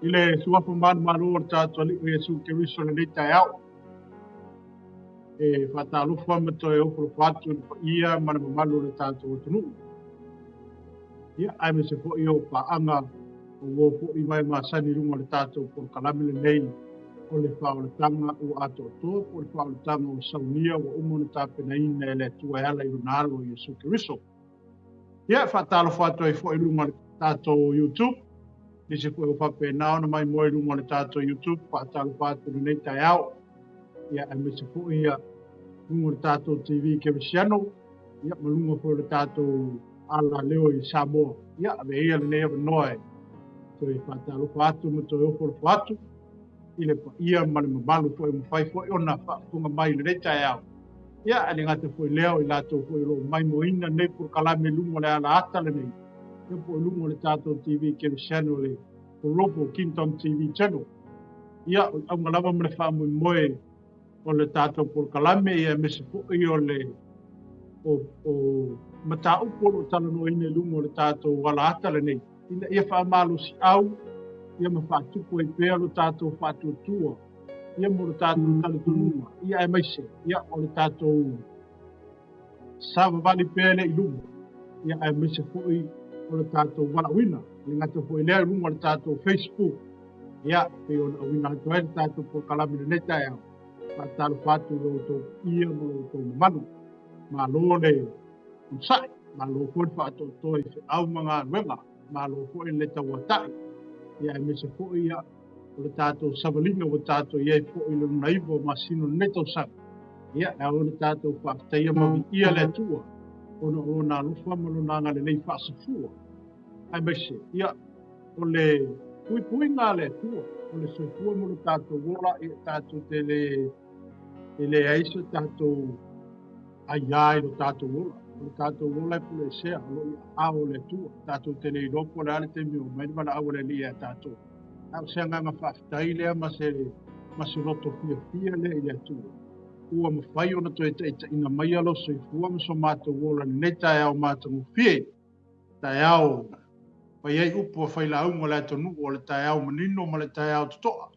I le suafa manumalo o le tatou Alii o Iesu Keriso i lenei taeao, e faatalofa ma toe ofo atu i le paia ma le mamalu o le tatou atunuu. Ia, aemaise foi o paaga o uo foi mai masani i luga o le tatou polokalame lenei o le faaolataga ua atoatoa po o le faaolataga ua saunia ua uma ona tapenaina e le Atua e ala i lona alo o Iesu Keriso. Ia, faatalofa atu ai foi i luga o le tatou YouTube. Nisi foi o faapena ona maimoa i luga o le tatou YouTube, faatalofa atu i lenei taeao. Ia, aemaise foi ia luga o le tatou TV Kerisiano, ia, ma luga foi o le tatou alaleo i Samoa. Ia, avea ia lenei avanoa e toe faatalofa atu ma toe ofolofo atu i le paia ma le mamalu foi ua mafai foi ona faafofoga mai i lenei taeao. Ia, e le gata foi lea o i latou foi o lo o maimoaina lenei polokalame i luga o le ala ata lenei, ia po o luga o le tatou TV Kerisiano, le Global Kingdom TV Channel. Ia, o le auga lava ma le faamoemoe o le tatou polokalame, ia aemaise foi o le o mataupu o lo o talanoaina i luga o le tatou ala ata lenei, ina ia faamalosiau ia ma faatupu ai pea lo tatou faatuatua ia mo le tatou talitonuga, ia aemaise ia o le tatou savavali pea lea i luma, ia aemaise foi o le tatou valaauina. E le gata foi lea i luga o le tatou Facebook, ia pei ona auina atu ai le tatou polokalame i lenei taeao. Faatalofa atu i lo outou paia ma lo outou mamalu. Malo le onosai, malo foi le faatoatoa i feau ma galuega, malo foi le tauatai, ia aemaise foi ia o le tatou savaliga ua tatou i ai foi i le lona 9 o masina o lenei tausaga. Ia, e ao ona tatou faafetaia ma viia le Atua ona o lona alofa ma lona agalelei faasafua. Aemaise, ia, o le puipuiga a le Atua, o le soifua ma lo tatou ola, ia tatou te le, e leai se tatou aiā i lo tatou ola. O le tatou ola e puleesea, o lo o i aao o le Atua. Tatou te le iloa po o le a le taimi e oo mai le valaau a le Alii ia tatou. A o se agaga faafetai lea ma se loto fiafia lea i le Atua, ua mafai ona toe taitaiina maia lou soifua ma so matou ola i lenei taeao matagofie, taeao fai ai upu a failauga o le atunuu, o le taeao manino ma le taeao totoa,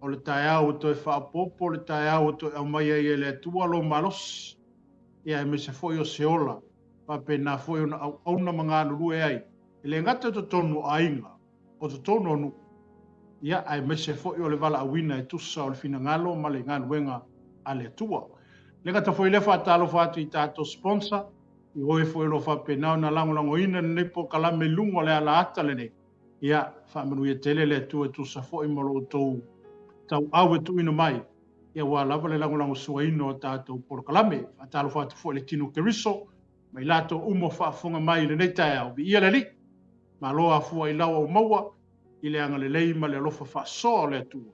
o le taeao ua toe faaopoopo, o le taeao ua toe aumai ai e le Atua lou malosi, ia aemaise foi o se ola, faapena foi ona auauna ma galulue ai, e le gata i totonu o aiga, o totonu o nuu, ia aemaise foi o le valaauina e tusa o le finagalo ma le galuega a le Atua. Le gata foi lea, faatalofa atu i tatou sponsor, i oe foi o lo o faapena ona lagolagoina lenei polokalame i luga o le ala ata lenei. Ia, faamanuia tele le Atua e tusa foi ma lo outou tauau e tuuina mai, ia aua lava le lagolagosuaina o tatou polokalame. Faatalofa atu foi i le tino Keriso ma i latou uma o faafofoga mai i lenei taeao. Viia le Alii! Malo afua i laua ua maua i le agalelei ma le alofa faasoa o le Atua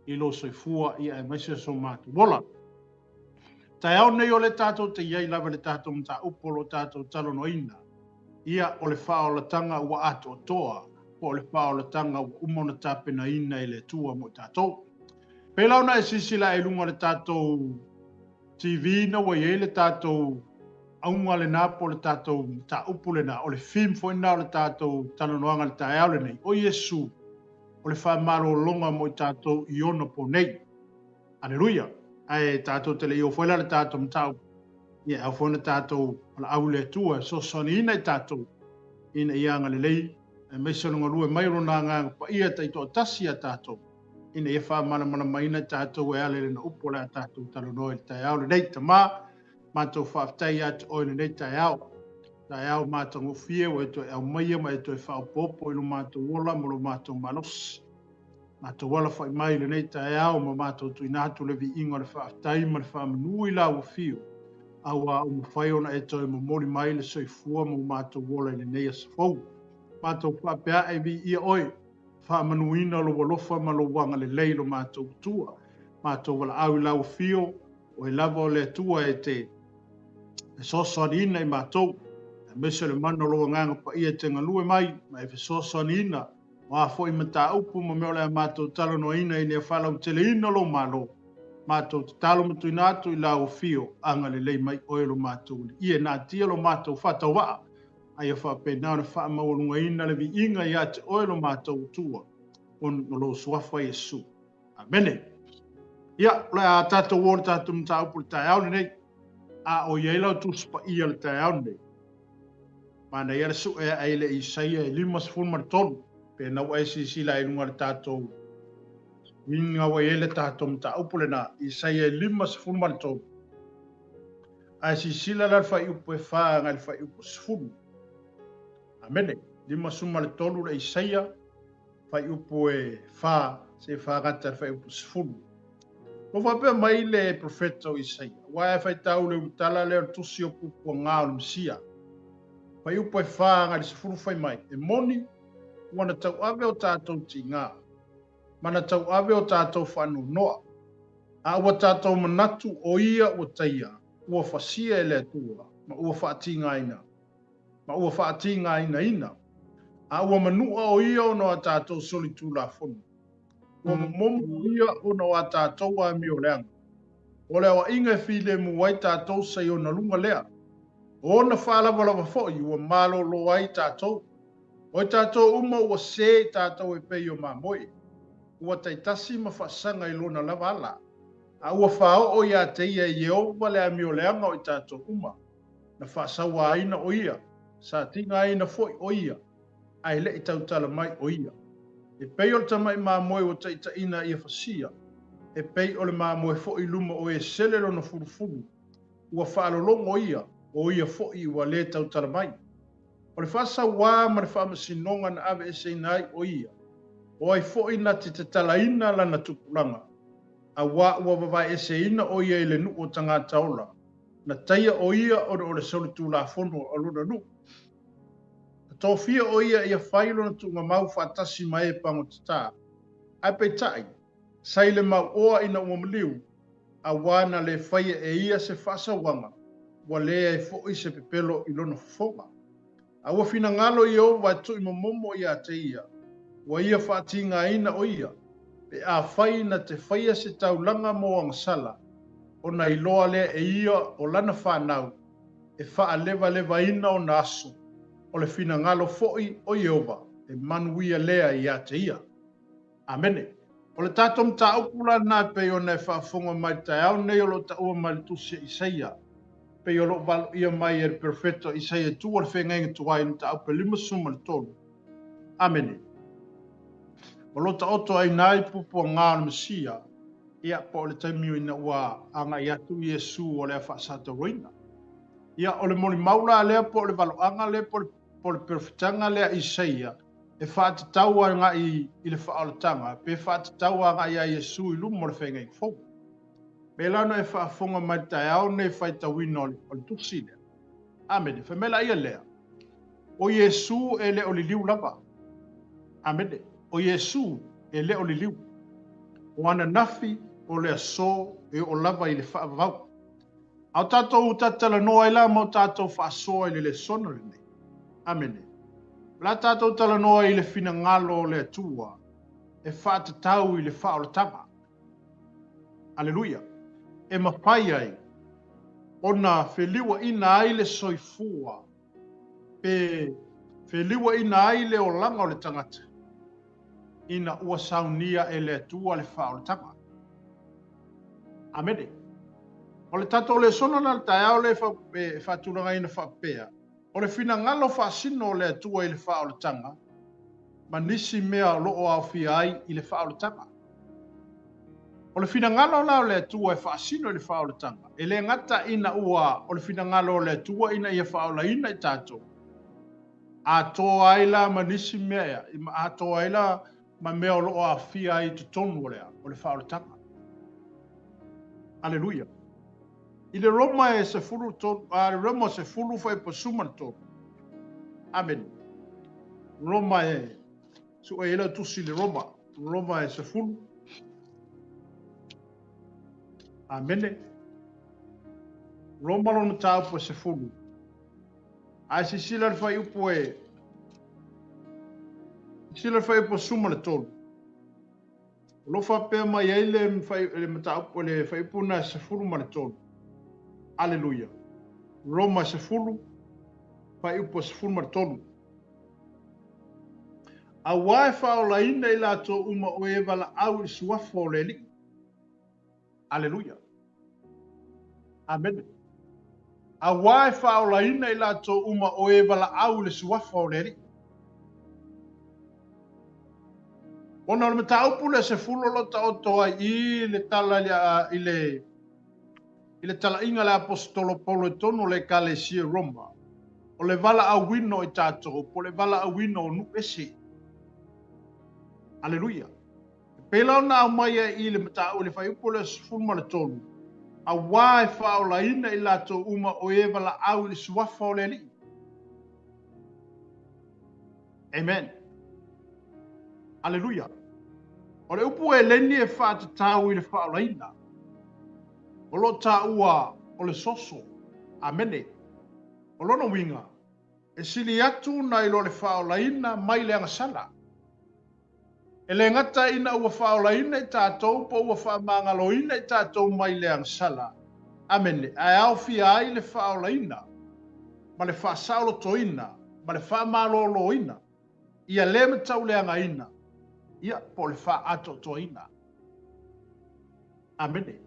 i lou soifua, ia aemaise so matou ola. Taeao nei o le tatou te i ai lava i le tatou mataupu o lo tatou talanoaina, ia o le faaolataga ua atoatoa, po o le faaolataga ua uma ona tapenaina e le Atua mo i tatou. Pei la ona e silasila i luga o le tatou TV na ua i ai le tatou auga lena po o le tatou mataupu lena, o le theme foi lena o le tatou talanoaga i le taeao lenei, o Iesu, o le faamalologa mo i tatou i ona po nei. Aleluia! Ae tatou te le i oo foi la i le tatou mataupu, ia e ao foi ona tatou valaau i le Atua e fesoasoaniina i tatou ina ia agalelei, aemaise o le galue mai o Lona Agaga Paia taitoatasi ia tatou, ina ia faamalamalamaina tatou e ala i lana upu o le a tatou talanoa i le taeao lenei. Tama, matou faafetai ia te oe i lenei taeao, taeao matagofie ua e toe aumaia ma e toe faaopoopo i lo matou ola ma lo matou malosi. Matou alafai mai i lenei taeao ma matou tuuina atu le viiga o le faafetai ma le faamanu i lau afio, aua ua mafai ona e toe momoli mai le soifua ma o matou ola i lenei aso fou. Matou faapea e viia oe, faamanuina lou alofa ma lou agalelei i lo matou Atua. Matou valaau i lau afio, oe lava o le Atua e te fesoasoaniina i matou, aemaise o le mana o lou Agaga Paia e te galue mai ma e fesoasoaniina o a foi mataupu ma mea o le a matou talanoaina ina ia faalauteleina lou Malo. Matou tatalo ma tuuina atu i lau afio, agalelei mai oe lo matou Alii. Ia natia lo matou faatauvaa, a ia faapena ona faamaualugaina le viiga ia te oe lo matou Atua. Ona o lou suafa Iesu. Amene. Ia, o le a tatou o le tatou mataupu le taeao lenei. A o i ai lau Tusi Paia le taeao lenei. Manaia le sue ae i le Isaia e 53, pe na ua e silasila i luga o le tatou uiga ua i ai le tatou mataupu lena, Isaia e 53. Ae silasila la le fuaiupu e 4 agai le fuaiupu 10. Amene. 53 le Isaia, fuaiupu e 4 seia fagata le fuaiupu 10. Ua faapea mai le profeta o Isaia, aua e faitau le ulutala lea o le tusi o puapuaga o le Mesia. Fuaiupu e 4 agai le 10 fai mai, e moni, ua na tauave o tatou tiga, ma na tauave o tatou faanoanoa, a ua tatou manatu o ia ua taia, ua fasia e le Atua, ma ua faatigaina. Ma ua faatigainaina, a ua manua o ia ona o a tatou solitulafono. Ua momomo o ia ona o a tatou amioleaga. O le aoaiga e filemu ai tatou sa i ona luga lea. O ona faalavalava foi ua malolo ai tatou. O i tatou uma ua sē i tatou e pei o mamoe. Ua taitasi ma faasaga i lona lava ala. A ua faaoo ia te ia e Ieova le amioleaga o i tatou uma. Na faasauaina o ia, sa tigaina foi o ia, ae le i tautala mai o ia. E pei o le tamai mamoe ua taitaiina ia fasia, e pei o le mamoe foi i luma o e sele lona fulufulu, ua faalologo ia, o ia foi ua le tautala mai. O le faasauā ma le faamasinoga na aveeseina ai o ia, o ai foi na te tatalaina lana tupulaga, auā ua vavaeeseina o ia i le nuu o tagata ola, Na taia o ia ona o le solitulafono a lona nuu. Na tofia o ia ia fai lona tuugamau faatasi ma e pagotatā. Ae peitai, sa i le mauoa ina ua maliu, auā na le faia e ia se faasauaga, ua leai foi se pepelo i lona fofoga. A ua finagalo Ieova e tuuimomomo ia te ia, ua ia faatigaina o ia, pe afai na te faia se taulaga mo agasala, ona iloa lea e ia o lana fanau, e faalevalevaina ona aso, o le finagalo foi o Ieova, e manuia lea ia te ia. Amene. O le tatou mataupu la lena e pei ona e faafofoga mai i le taeao lenei o lo o taua mai i le tusi a Isaia, pei o lo o valoia mai e le perofeta o Isaia i tua o le feagaiga tuai i le mataupu e 53. Amene. O lo o taoto ai i puapuaga o le Mesia, ia, po o le taimi ina ua agai atu Iesu o le a faasatauaina. Ia, o le molimau la lea po o le valoaga lea po o le perofetaga lea a Isaia, e faatatau agai i le faaolataga, pe faatatau agai ia Iesu i luma o le feagaiga fou. Me la ona e faafofoga mai le taeao nei faitauina o le tusi lea. Amene. Fai mai laia lea, o Iesu e le o liliu lava. Amene. O Iesu e le o liliu. O ananafi o le aso e oo lava i le faavavau. A o tatou tatalanoa ai la ma o tatou faasoa i le lesona lenei. Amene. O le a tatou talanoa i le finagalo o le Atua e faatatau i le faaolataga. Aleluia. E mafai ai ona feliuaina ai le soifua pe feliuaina ai le olaga o le tagata ina ua saunia e le Atua le faaolataga. Amene. O le tatou lesona la le taeao lea e faatulagaina faapea, o le finagalo faasino o le Atua i le faaolataga ma nisi mea o lo o aofia ai i le faaolataga. O le finagalo la o le Atua e faasino i le faaolataga, e le gata ina ua o le finagalo o le Atua ina ia faaolaina i tatou, atoa ai la ma nisi mea ea, atoa ai la ma mea o lo o aofia ai i totonu o le, o le faaolataga. Aleluia. I le Roma e 13, a le Roma 10 fuaiupu 13. Amene. Roma e sue ai lau tusi i le Roma. Roma e 10. Amene. Roma lona mataupu e 10. Ae silasila le fuaiupu e silasila le fuaiupu 13. O lo o faapea mai ai le le mataupu le fuaiupu na 13. Aleluia. Roma 10 fuaiupu 13. Auā e faaolaina i latou uma o e valaau i le suafa o le Alii. Aleluia. Amene. Auā e faaolaina i latou uma o e valaau i le suafa o le Alii. Ona o le mataupu lea 10 o lo o taoto ai i le tala i le i le talaiga a le Aposetolo Paulo i totonu o le Ekalesia i Roma, o le valaauina o i tatou, po o le valaauina o nuu ese. Aleluia. E pei la ona aumai ai i le mataupu i le fuaiupu lea 13, auā e faaolaina i latou uma o e valaau i le suafa o le Alii. Amen. Aleluia. O le upu Eleni e faatatau i le faaolaina, o lo o taua o le soso. Amene. O lona uiga, e sili atu nai lo le faaolaina mai le agasala. E le gata ina ua faaolaina i tatou po ua faamagaloina i tatou mai le agasala, amene, ae aofia ai le faaolaina ma le faasaolotoina ma le faamaloloina, ia le matauleagaina, ia, po o le faaatoatoaina. Amene.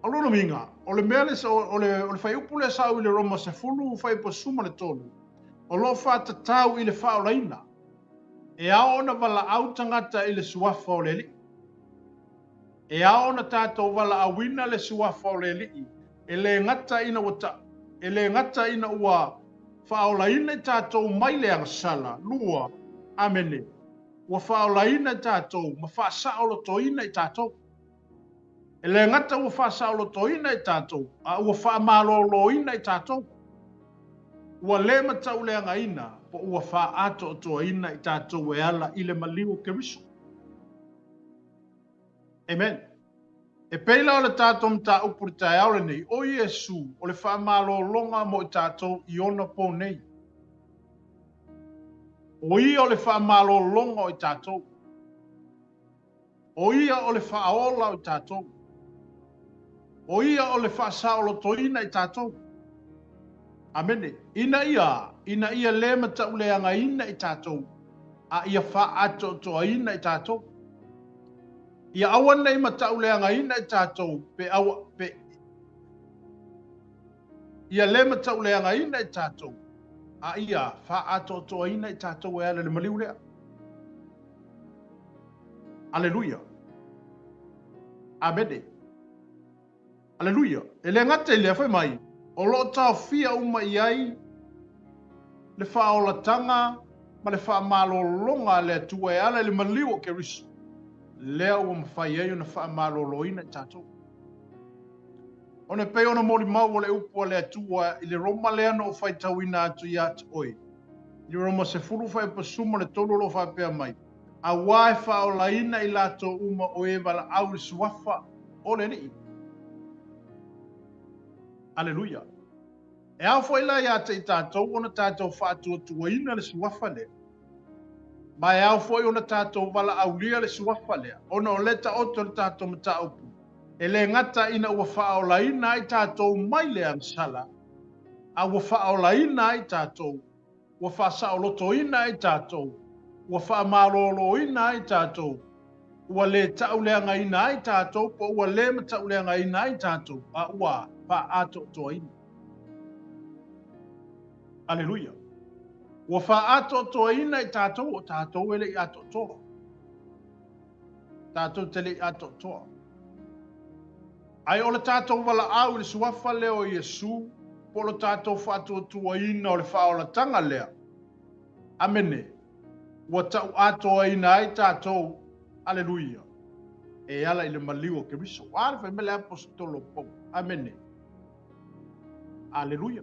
O lona uiga, o le mea le, o le, o le fuaiupu lea sa au i le Roma 10, fuaiupu 13, o lo o faatatau i le faaolaina. E ao ona valaau tagata i le suafa o le Alii. E ao ona tatou valaauina le suafa o le Alii, e le gata ina ua ta, e le gata ina ua faaolaina i tatou mai le agasala. Lua, amene, ua faaolaina i tatou ma faasaolotoina i tatou. E le gata ua faasaolotoina i tatou, a ua faamaloloina i tatou. Ua le matauleagaina po ua faaatoatoaina i tatou e ala i le maliu o Keriso. Amen. E pei la o le tatou mataupu i le taeao lenei, o Iesu o le faamalologa mo i tatou i ona po nei. O ia o le faamalologa o i tatou. O ia o le faaola o i tatou. O ia o le faasaolotoina i tatou. Amene. Ina ia, ina ia le matauleagaina i tatou, a ia faaatoatoaina i tatou. Ia aua nei matauleagaina i tatou, pe aua, pe, ia le matauleagaina i tatou, a ia faaatoatoaina i tatou e ala i le maliu lea. Aleluia. Amene. Aleluia. E le gata i lea, fai mai, o lo o taofia uma i ai le faaolataga ma le faamalologa a le Atua e ala i le maliu o Keriso, lea ua mafai ai ona faamaloloina i tatou. Ona e pei ona molimau o le upu a le Atua i le Roma lea na ou faitauina atu ia te oe, i le Roma 10 fuaiupu 13 o lo o faapea mai, Auā e faaolaina i latou uma o e valaau i le suafa o le Alii. Aleluia. E ao foi la ia te i tatou ona tatou faatuatuaina le suafa lea, ma e ao foi ona tatou valaaulia le suafa lea, ona o lea taoto le tatou mataupu, e le gata ina ua faaolaina ai tatou mai le agasala, a ua faaolaina ai tatou, ua faasaolotoina ai tatou, ua faamaloloina ai tatou, ua le tauleagaina ai tatou, po ua le matauleagaina ai tatou, a ua faaatoatoaina. Aleluia. Ua faaatoatoaina i tatou, o tatou e le i atoatoa. Tatou te le i atoatoa. Ae o le tatou valaau i le suafa lea o Iesu, po o le tatou faatuatuaina o le faaolataga lea, amene, ua tauatoaina ai tatou, aleluia, e ala i le maliu o Keriso. A le fai mai le Aposetolo Paulo, amene, aleluia.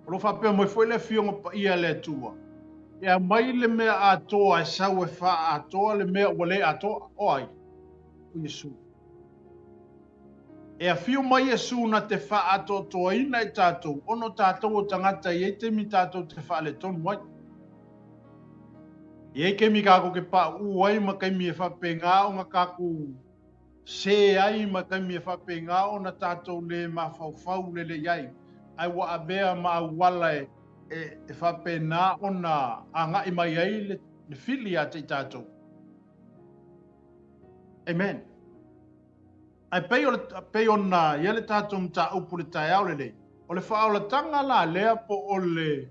O lo o faapea mai foi le Afioga Paia a le Atua, e aumai le mea atoa e sau e faaatoa le mea ua le atoa. O ai? O Iesu. E afio mai Iesu na te faaatoatoaina i tatou, ona o tatou o tagata e i ai taimi tatou te faaletonu ai. E i ai taimi tatou te pauu ai ma taimi e faapena ona tatou sē ai ma taimi e faapena ona tatou le mafaufau lelei ai, ae ua avea ma auala e faapena ona agai mai ai le Le fili ia te i tatou. Amen. Ae pei o le, pei ona i ai le tatou mataupu i le taeao lenei, o le faaolataga la lea po o le,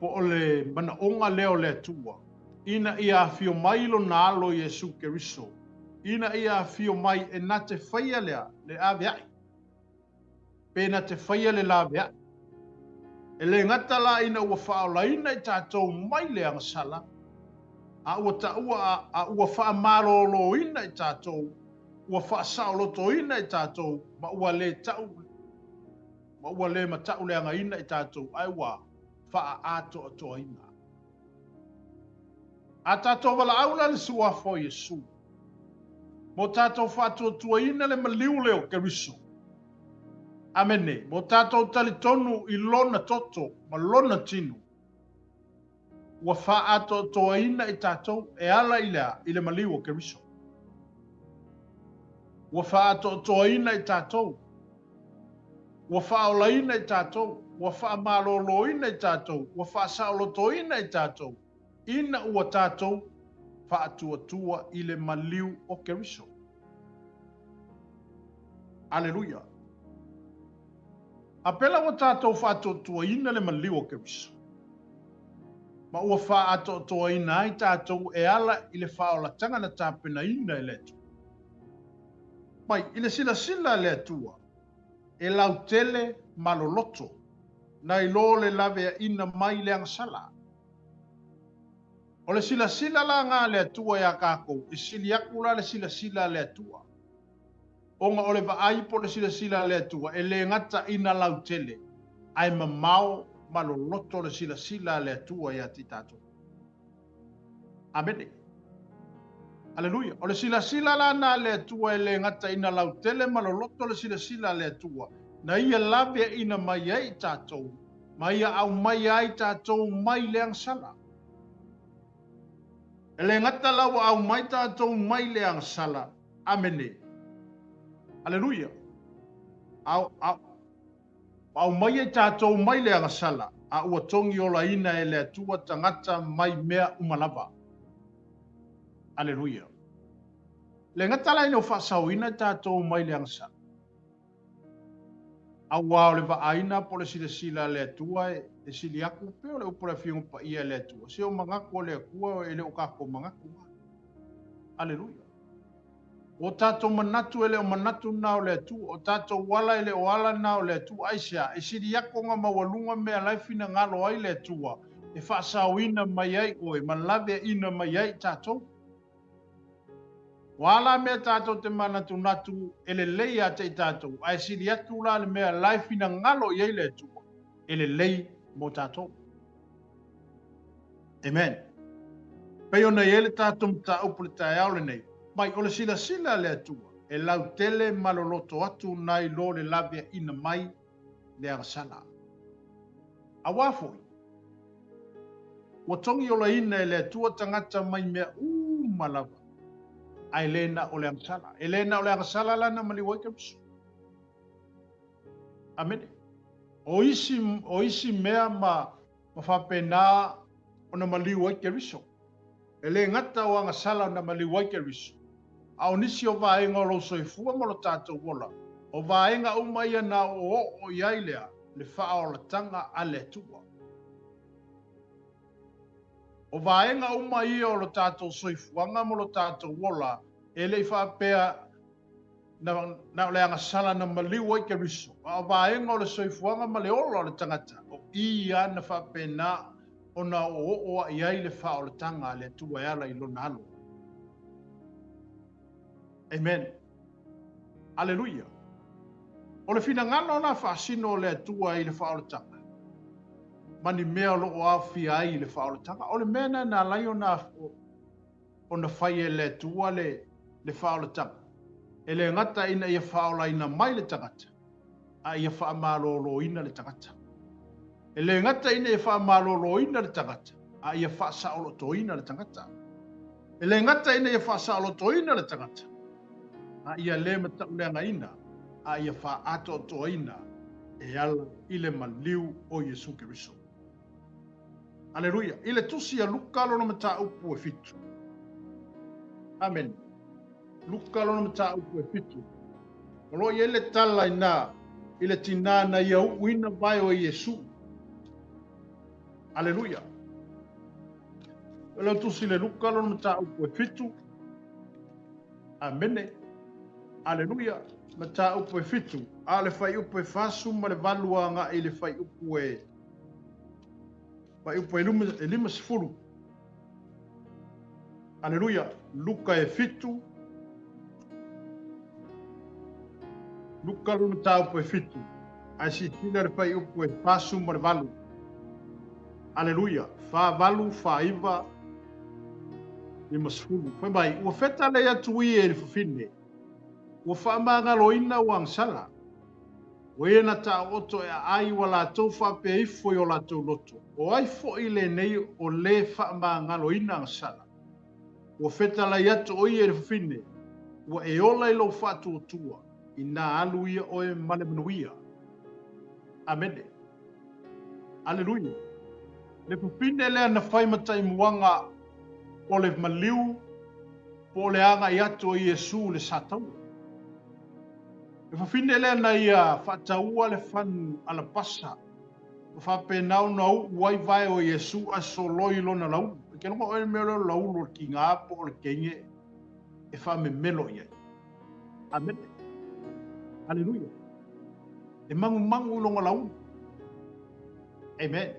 po o le manaoga lea o le Atua, ina ia afio mai Lona Alo Iesu Keriso, ina ia afio mai e na te faia lea, le aveai. Pe na te faia le laveai. E le gata la ina ua faaolaina i tatou mai le agasala, a ua taua a, a ua faamaloloina i tatou, ua faasaolotoina i tatou, ma ua le tau, ma ua le matauleagaina i tatou, ae ua faaatoatoaina. A tatou valaau la i le Suafa o Iesu, mo tatou faatuatuaina le maliu lea o Keriso. Amene. Mo tatou talitonu i Lona toto ma Lona tino, ua faaatoatoaina i tatou e ala i le a? I le maliu o Keriso. Ua faaatoatoaina i tatou. Ua faaolaina i tatou. Ua faamaloloina i tatou. Ua faasaolotoina i tatou. Ina ua tatou faatuatua i le maliu o Keriso. Aleluia! A pela ua tatou faatuatuaina le maliu o Keriso, ma ua faaatoatoaina ai tatou e ala i le faaolataga na tapenaina e le Atua. Mai, i le silasila a le Atua, e lautele ma loloto, nai lo le laveaina mai le agasala. O le silasila la nga a le Atua iā tatou, e sili atu la le silasila a le Atua. Ona o le vaai po o le silasila a le Atua, e le gata ina lautele, ae mamao ma loloto le silasila a le Atua iā te tatou. Amene. Aleluia. O le silasila la na a le Atua e le gata ina lautele ma loloto le silasila a le Atua, na Ia laveaina mai ai i tatou, ma Ia aumaia ai tatou mai le agasala. E le gata la ua aumai tatou mai le agasala. Amene. Aleluia. A, a, aumaia i tatou mai le agasala, a ua togi olaina e le Atua tagata mai mea uma lava. Aleluia. Le gata la ina ua faasaoina i tatou mai le agasala, Auā o le vaaiina po o le silasila a le Atua e sili atu pei o le upu a le Afioga Paia e le Atua, se o manatu o le Atua e le o tatou manatu na. Aleluia. O tatou manatu e le o manatu na o le Atua, o tatou ala e le o ala na o le Atua. Aisea? E sili atu ona maualuga mea la e finagalo ai le Atua e faasaoina mai ai oe ma laveaina mai ai i tatou. O a la mea tatou te manatunatu e lelei ia te i tatou, ae sili atu la le mea la e finagalo i ai le Atua, e lelei mo tatou. Amen. Pei ona i ai le tatou mataupu i le taeao lenei, mai o le silasila a le Atua, e lautele ma loloto atu nai lo le laveaina mai le agasala. Auā foi, ua togiolaina e le Atua tagata mai mea uma lava, ae le na o le agasala. E le na o le agasala la na maliu ai Keriso. Amene. O isi, o isi mea ma, ma faapena ona maliu ai Keriso. E le gata o agasala na maliu ai Keriso, a o nisi o vaega o lou soifua ma lo tatou ola, o vaega uma ia na oooo i ai lea le faaolataga a le Atua. O vaega uma ia o lo tatou soifuaga ma lo tatou ola, e le i faapea na, na o le agasala na maliu ai Keriso, a o vaega o le soifuaga ma le ola o le tagata, o i ia na faapena ona oooo a'i ai le faaolataga a le Atua e ala i Lona Alo. Amen. Aleluia. O le finagalo la faasino o le Atua i le faaolataga, ma ni mea o lo o aofia ai i le faaolataga, o le mea lena na ala ai ona ona fai e le Atua le, le faaolataga, e le gata ina ia faaolaina mai le tagata, a ia faamaloloina le tagata. E le gata ina ia faamaloloina le tagata, a ia faasaolotoina le tagata. E le gata ina ia faasaolotoina le tagata, a ia le matauleagaina, a ia faaatoatoaina e ala i le maliu o Iesu Keriso. Aleluia. I le tusi a Luka lona mataupu e fitu. Amene. Luka lona mataupu e fitu. O lo o i ai le tala inā i le tinā na ia uuina vae o Iesu. Aleluia. O le tusi le Luka lona mataupu e fitu. Amene. Aleluia. Mataupu e fitu. A o le fuaiupu e 48 agai i le fuaiupu e fuaiupu e 50. Aleluia. Luka e fitu. Luka lona mataupu e fitu. Ae silasila le fuaiupu e 48. Aleluia. 48, 49, 50. Fai mai, ua fetalai atu ia i le fafine, ua faamagaloina ua agasala. O e na taooto e aai ua latou faapea ifo i o latou loto, o ai foi lenei o lē faamagaloina agasala? Ua fetalai atu o ia i le fafine, ua e ola i lou faatuatua, inā alu ia oe ma le manuia. Amene. Aleluia. Le fafine lea na fai ma taimuaga o le maliu po o le agai atu o Iesu i le sataua. Le fafine lea na ia faataua le fanu alapasa ma faapena ona uu ai vae o Iesu ae soloi lona laulu. E ke logo oe le mea lea o le laulu o le kiga po o le keige e faamemelo i ai. Amene. Aleluia. E magumagu i lona laulu. Amen.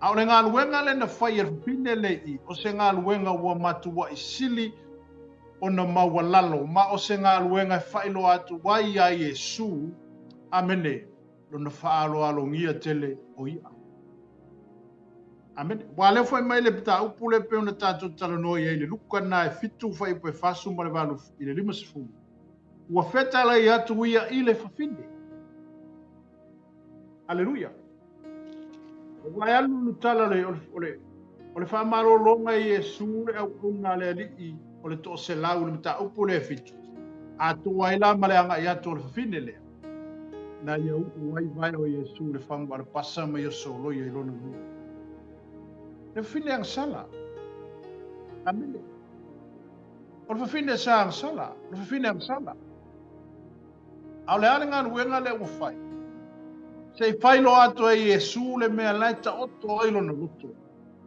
A o le galuega lea na fai e le fafine le i, o se galuega ua matuai sili ona maualalo, ma o se galuega e faailoa atu ai iā Iesu, amene, lona faaaloalogia tele o ia. Amene. Ua lea foi mai le mataupu lea pei ona tatou talanoa i ai i le Luka na e 7 fuaiupu e 48 i le 50. Ua fetalai atu ia i le fafine. Aleluia. Ua e alu le tala le, o le, o le faamalologa i Iesu le auauna a le Alii o le toaselau i le mataupu lea e fitu, atoa ai la ma le agai atu o le fafine lea, na ia uu ai vae o Iesu i le fagu alapasa ma ia soloia i lona lua. Le fafine agasala. Amene. O le fafine sa agasala, o le fafine agasala. A o le a le galuega lea ua fai? Se i fai loa atu e Iesu le mea la e taoto ai lona loto,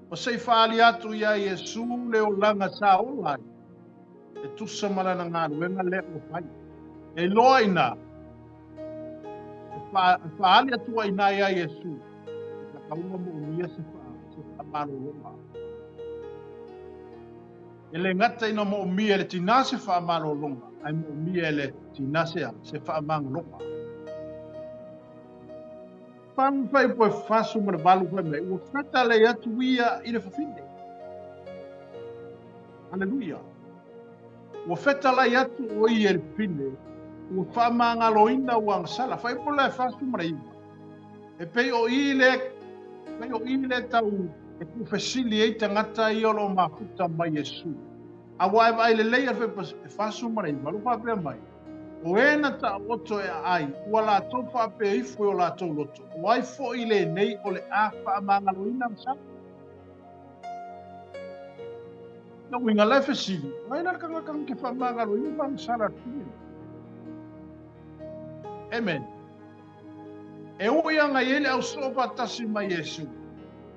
ma se i faaali atu iā Iesu le olaga sa ola ai, e tusa ma lana galuega lea ua fai. E iloa inā, e faaali atu ai inā iā Iesu, e tatau ona moomia se faamalologa. E le gata ina moomia e le tinā se faamalologa, ae moomia e le tinā se a? Se faamagaloga. Panu fai po e 48 fai mai, ua fetalai atu ia i le fafine. Aleluia. Ua fetalai atu o ia i le fafine, ua faamagaloina ua agasala. Fai po le 49. E pei o i le, pei o i le tau e tuufesili ai tagata ia o lo o mafuta mai Iesu. Aua e vaai lelei a le e 49, lo faapea mai, o e na taoto e aai, ua latou faapea ifo i o latou loto, o ai foi lenei o le a faamagaloina ma sa? Na uiga la e fesili, o ai la le tagata na te faamagaloina faamasala atu? Amen. E ui ana i ai le ausoo faatasi ma Iesu,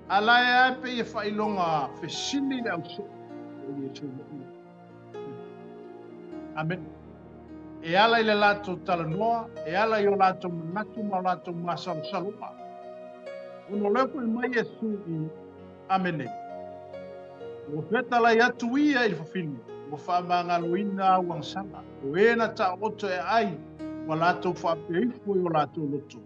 a la e ae pei e faailoga fesili le ausoo o Iesu ma ia. Amene. E ala i le latou talanoa, e ala i o latou manatu ma o latou masalosaloga. Ona o lea foi mai Iesu i Amene. Ua fetalai atu ia i le fafine, ua faamagaloina au agasala, o e na taoto e ai, ua latou faapea ifo i o latou loto,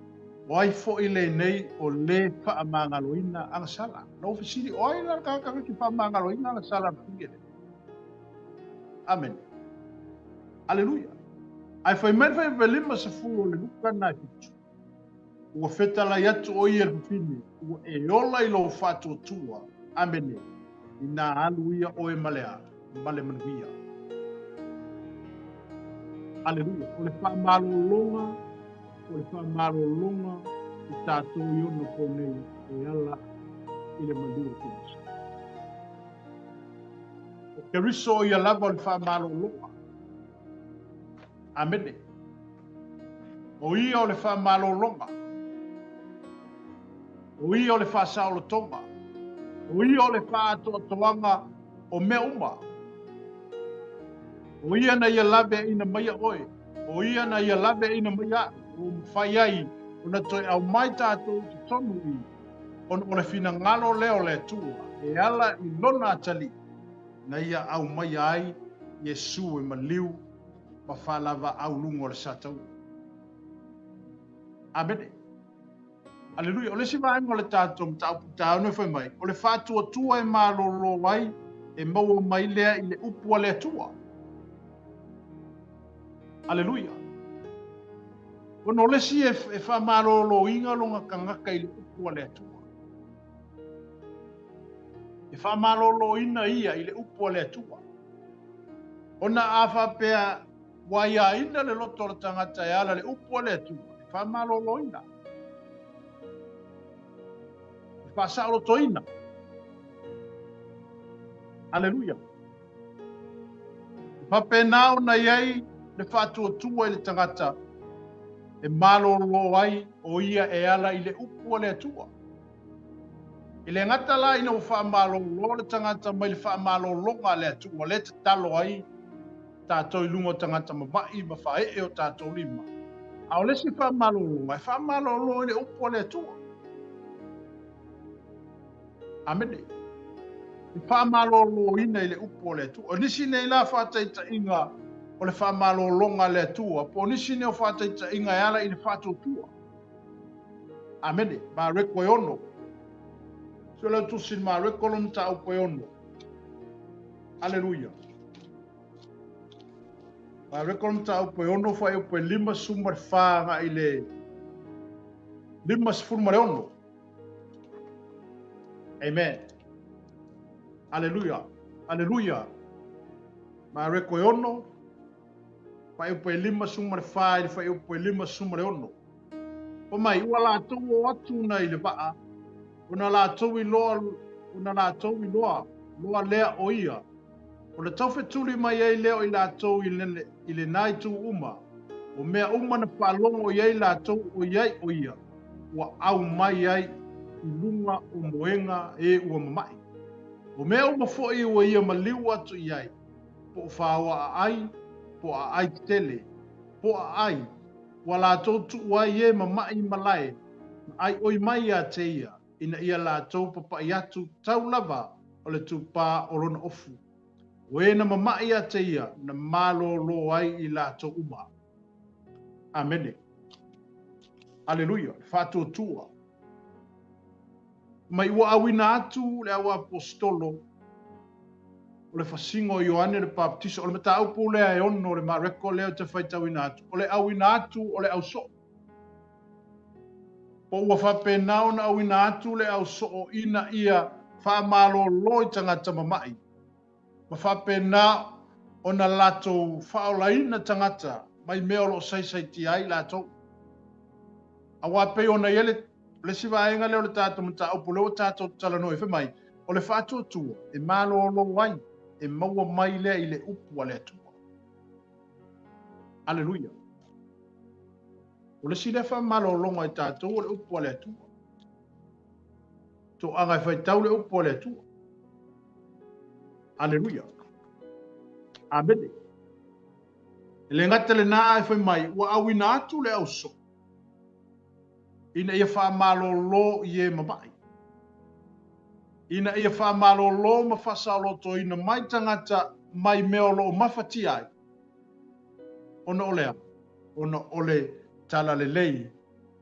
o ai foi lenei o lē faamagaloina agasala? Na ou fesili, o ai la le tagata na te faamagaloina agasala a le fafine lea? Amene. Aleluia. Ae fai mai le fuaiupu e 50 o le Luka na e fitu. Ua fetalai atu o ia i le fafine, ua e ola i lou faatuatua. Amene. Inā alu ia oe ma le a? Ma le manuia. Aleluia. O le faamalologa, o le faamalologa i tatou i ona po nei e ala i le maliu o Keriso. O Keriso o ia lava o le faamalologa. Amene. O ia o le faamalologa. O ia o le faasaolotoga. O ia o le faaatoatoaga o mea uma. O ia na ia laveaiina maia oe. O ia na ia laveaiina mai aʻu, ua mafai ai ona toe aumai tatou i totonu i, ona o le finagalo lea o le Atua e ala i Lona atalii na ia aumaia ai Iesu e maliu ma faalavaau luga o le sataua. Amene. Aleluia. O le isi vaega o le tatou mataupu taeao nei fai mai, o le faatuatua e malolo ai e maua mai lea i le upu a le Atua. Aleluia. Ona o le isi e faamaloloina lona tagata i le upu a le Atua. E faamaloloina ia i le upu a le Atua. Ona a faapea ua aiaina le loto o le tagata e ala le upu a le Atua, e faamaloloina, e faasaolotoina. Aleluia. E faapena ona i ai le faatuatua i le tagata e malolo ai o ia e ala i le upu a le Atua. E le gata la ina ua faamalolo le tagata mai le faamalologa a le Atua, lea e tatalo ai tatou i luga o tagata mama'i ma faaee o tatou lima, a o le isi faamalologa, e faamalolo i le upu a le Atua. Amene. E faamaloloina i le upu a le Atua. O nisi nei la faataitaiga o le faamalologa a le Atua, po o nisi nei o faataitaiga e ala i le faatuatua. Amene. Mareko e 6. Sue lau tusi i le Mareko lona mataupu e 6. Aleluia. Mareko lona mataupu e 6 fuaiupu e 54 agai i le 56. Amen. Aleluia. Aleluia. Mareko e 6 fuaiupu e 54 i le fuaiupu e 56. Fai mai, ua latou o atu na i le vaa, ona latou iloa, ona latou iloa loa lea o ia. Ona taufetuli mai ai lea o i latou i, le, i lena itu uma, o mea uma na faalogo i ai latou ʻoiai ʻo ia, ua ʻau mai ai i luga o moega e ua mamaʻi. O mea uma foi ua ia maliu atu i ai, po o faoa aʻai, po o aʻai tetele, po o aʻai, ua latou tuu ai e mamaʻi i malae, ma ʻaiʻoi mai iā te ia, ina ia latou papaʻi atu tau lava o le tūpā o lona ofu. O e na mamaʻi iā te ia, na malōlō ai i latou uma. Amene. Aleluia. Le faatuatua. Mai ua auina atu le au aposetolo o le fasiga o Ioane le Baptisa, o le mataupu lea e 6 o le Mareko lea ou te faitauina atu, o le auina atu o le ausoo. Po ua faapena ona auina atu le ausoo ina ia faamalolo i tagata mama'i, ma faapena ona latou faaolaina tagata mai mea o lo o saisaitia ai latou. Aua pei ona i ai le le isi vaega lea o le tatou mataupu lea ua tatou talanoa ai, fai mai, o le faatuatua e malolo ai, e maua mai lea i le upu a le Atua. Aleluia. O le isi lea faamalologa i tatou o le upu a le Atua. Toaga e faitau le upu a le Atua. Aleluia. Amene. E le gata lena ae fai mai, ua auina atu le ausoo ina ia faamalolo i e mama'i, ina ia faamalolo ma faasaolotoina mai tagata mai mea o lo o mafatia ai, ona o le a? Ona o le talalelei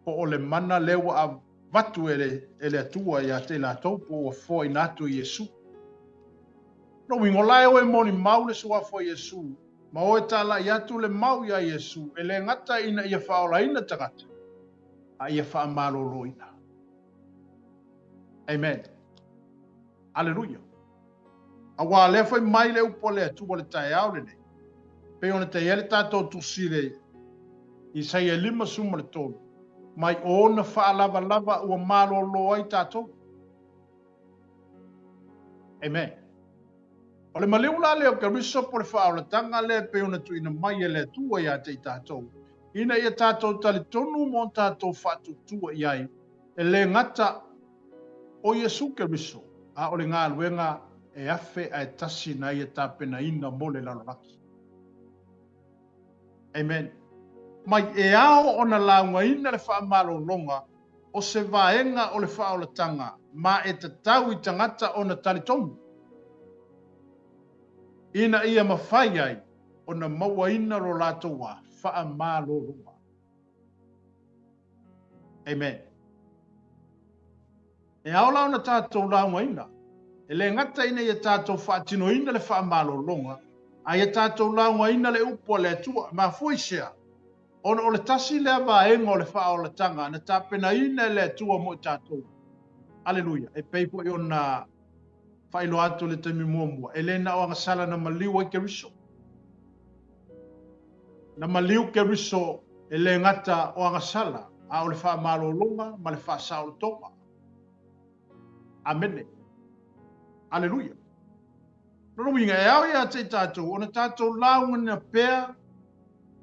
po o le mana lea ua avatu e le, e le Atua ia te i latou po ua foaina atu e Iesu. Lona uiga, o la e o e molimau le suafa o Iesu ma o e talai atu le mau iā Iesu, e le gata ina ia faaolaina tagata, a ia faamaloloina. Amen. Aleluia. Aua lea fai mai le upu a le Atua le taeao lenei, pei ona taia le tatou tusi le Isaia 53, mai o ona faalavalava ua malolo ai tatou. Amen. O le maliu la lea o Keriso po o le faaolataga lea e pei ona tuuina mai e le Atua ia te i tatou, ina ia tatou talitonu ma o tatou faatuatua i ai, e le gata o Iesu Keriso, a o le galuega e afe ae tasi na ia tapenaina mo le lalolagi. Amen. Mai e ao ona laugaina le faamalologa o se vaega o le faaolataga ma e tatau i tagata ona talitonu, ina ia mafai ai ona mauaina lo latou wā faamalologa. Amen. E ao la ona tatou laugaina, e le gata ina ia tatou faatinoina le faamalologa, a ia tatou laugaina le upu a le Atua. E mafua i sea? Ona o le tasi lea vaega o le faaolataga na tapenaina e le Atua mo i tatou. Aleluia! E pei foi ona faailoa atu i le taimi muamua, e le na o agasala na maliu ai Keriso. Na maliu Keriso e le gata o agasala, a o le faamalologa ma le faasaolotoga. Amene. Aleluia. Lona uiga, e ao ia te i tatou ona tatou lauga pea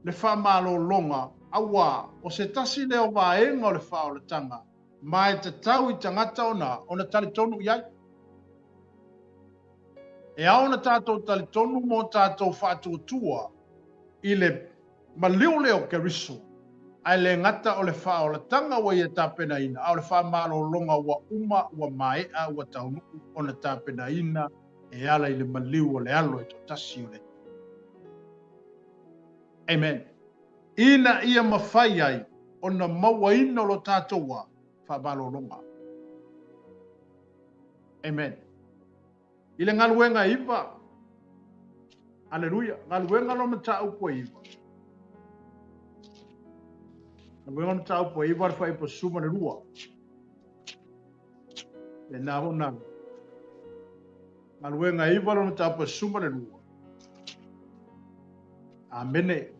le faamalologa, auā o se tasi lea o vaega o le faaolataga, ma e tatau i tagata ona ona talitonu i ai. E ao ona tatou talitonu mo tatou faatuatua i le maliu lea o Keriso, ae le gata o le faaolataga ua ia tapenaina, a o le faamalologa ua uma, ua maea, ua taunuu ona tapenaina e ala i le maliu o le Alo e toatasi o le Atua. Amen. Ina ia mafai ai ona mauaina o lo tatou wā faamalologa. Amen. I le galuega e iva. Aleluia. Galuega lo mataupu e iva. Galuega lo mataupu e iva le fuaiupu 12. E nā ona galuega e iva lo mataupu e 12. Amene.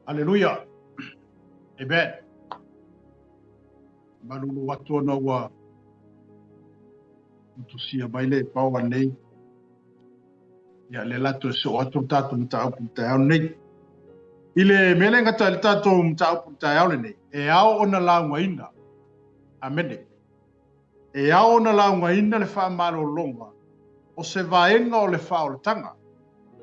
Aleluia. Amen. Malulu atu ona ua utusia mai le pao nei. Ia le latou e soo atu le tatou mataupu i le taeao nei. I le mea lea e gata ai le tatou mataupu i le taeao lenei, e ao ona laugaina. Amene. E ao ona laugaina le faamalologa o se vaega o le faaolataga,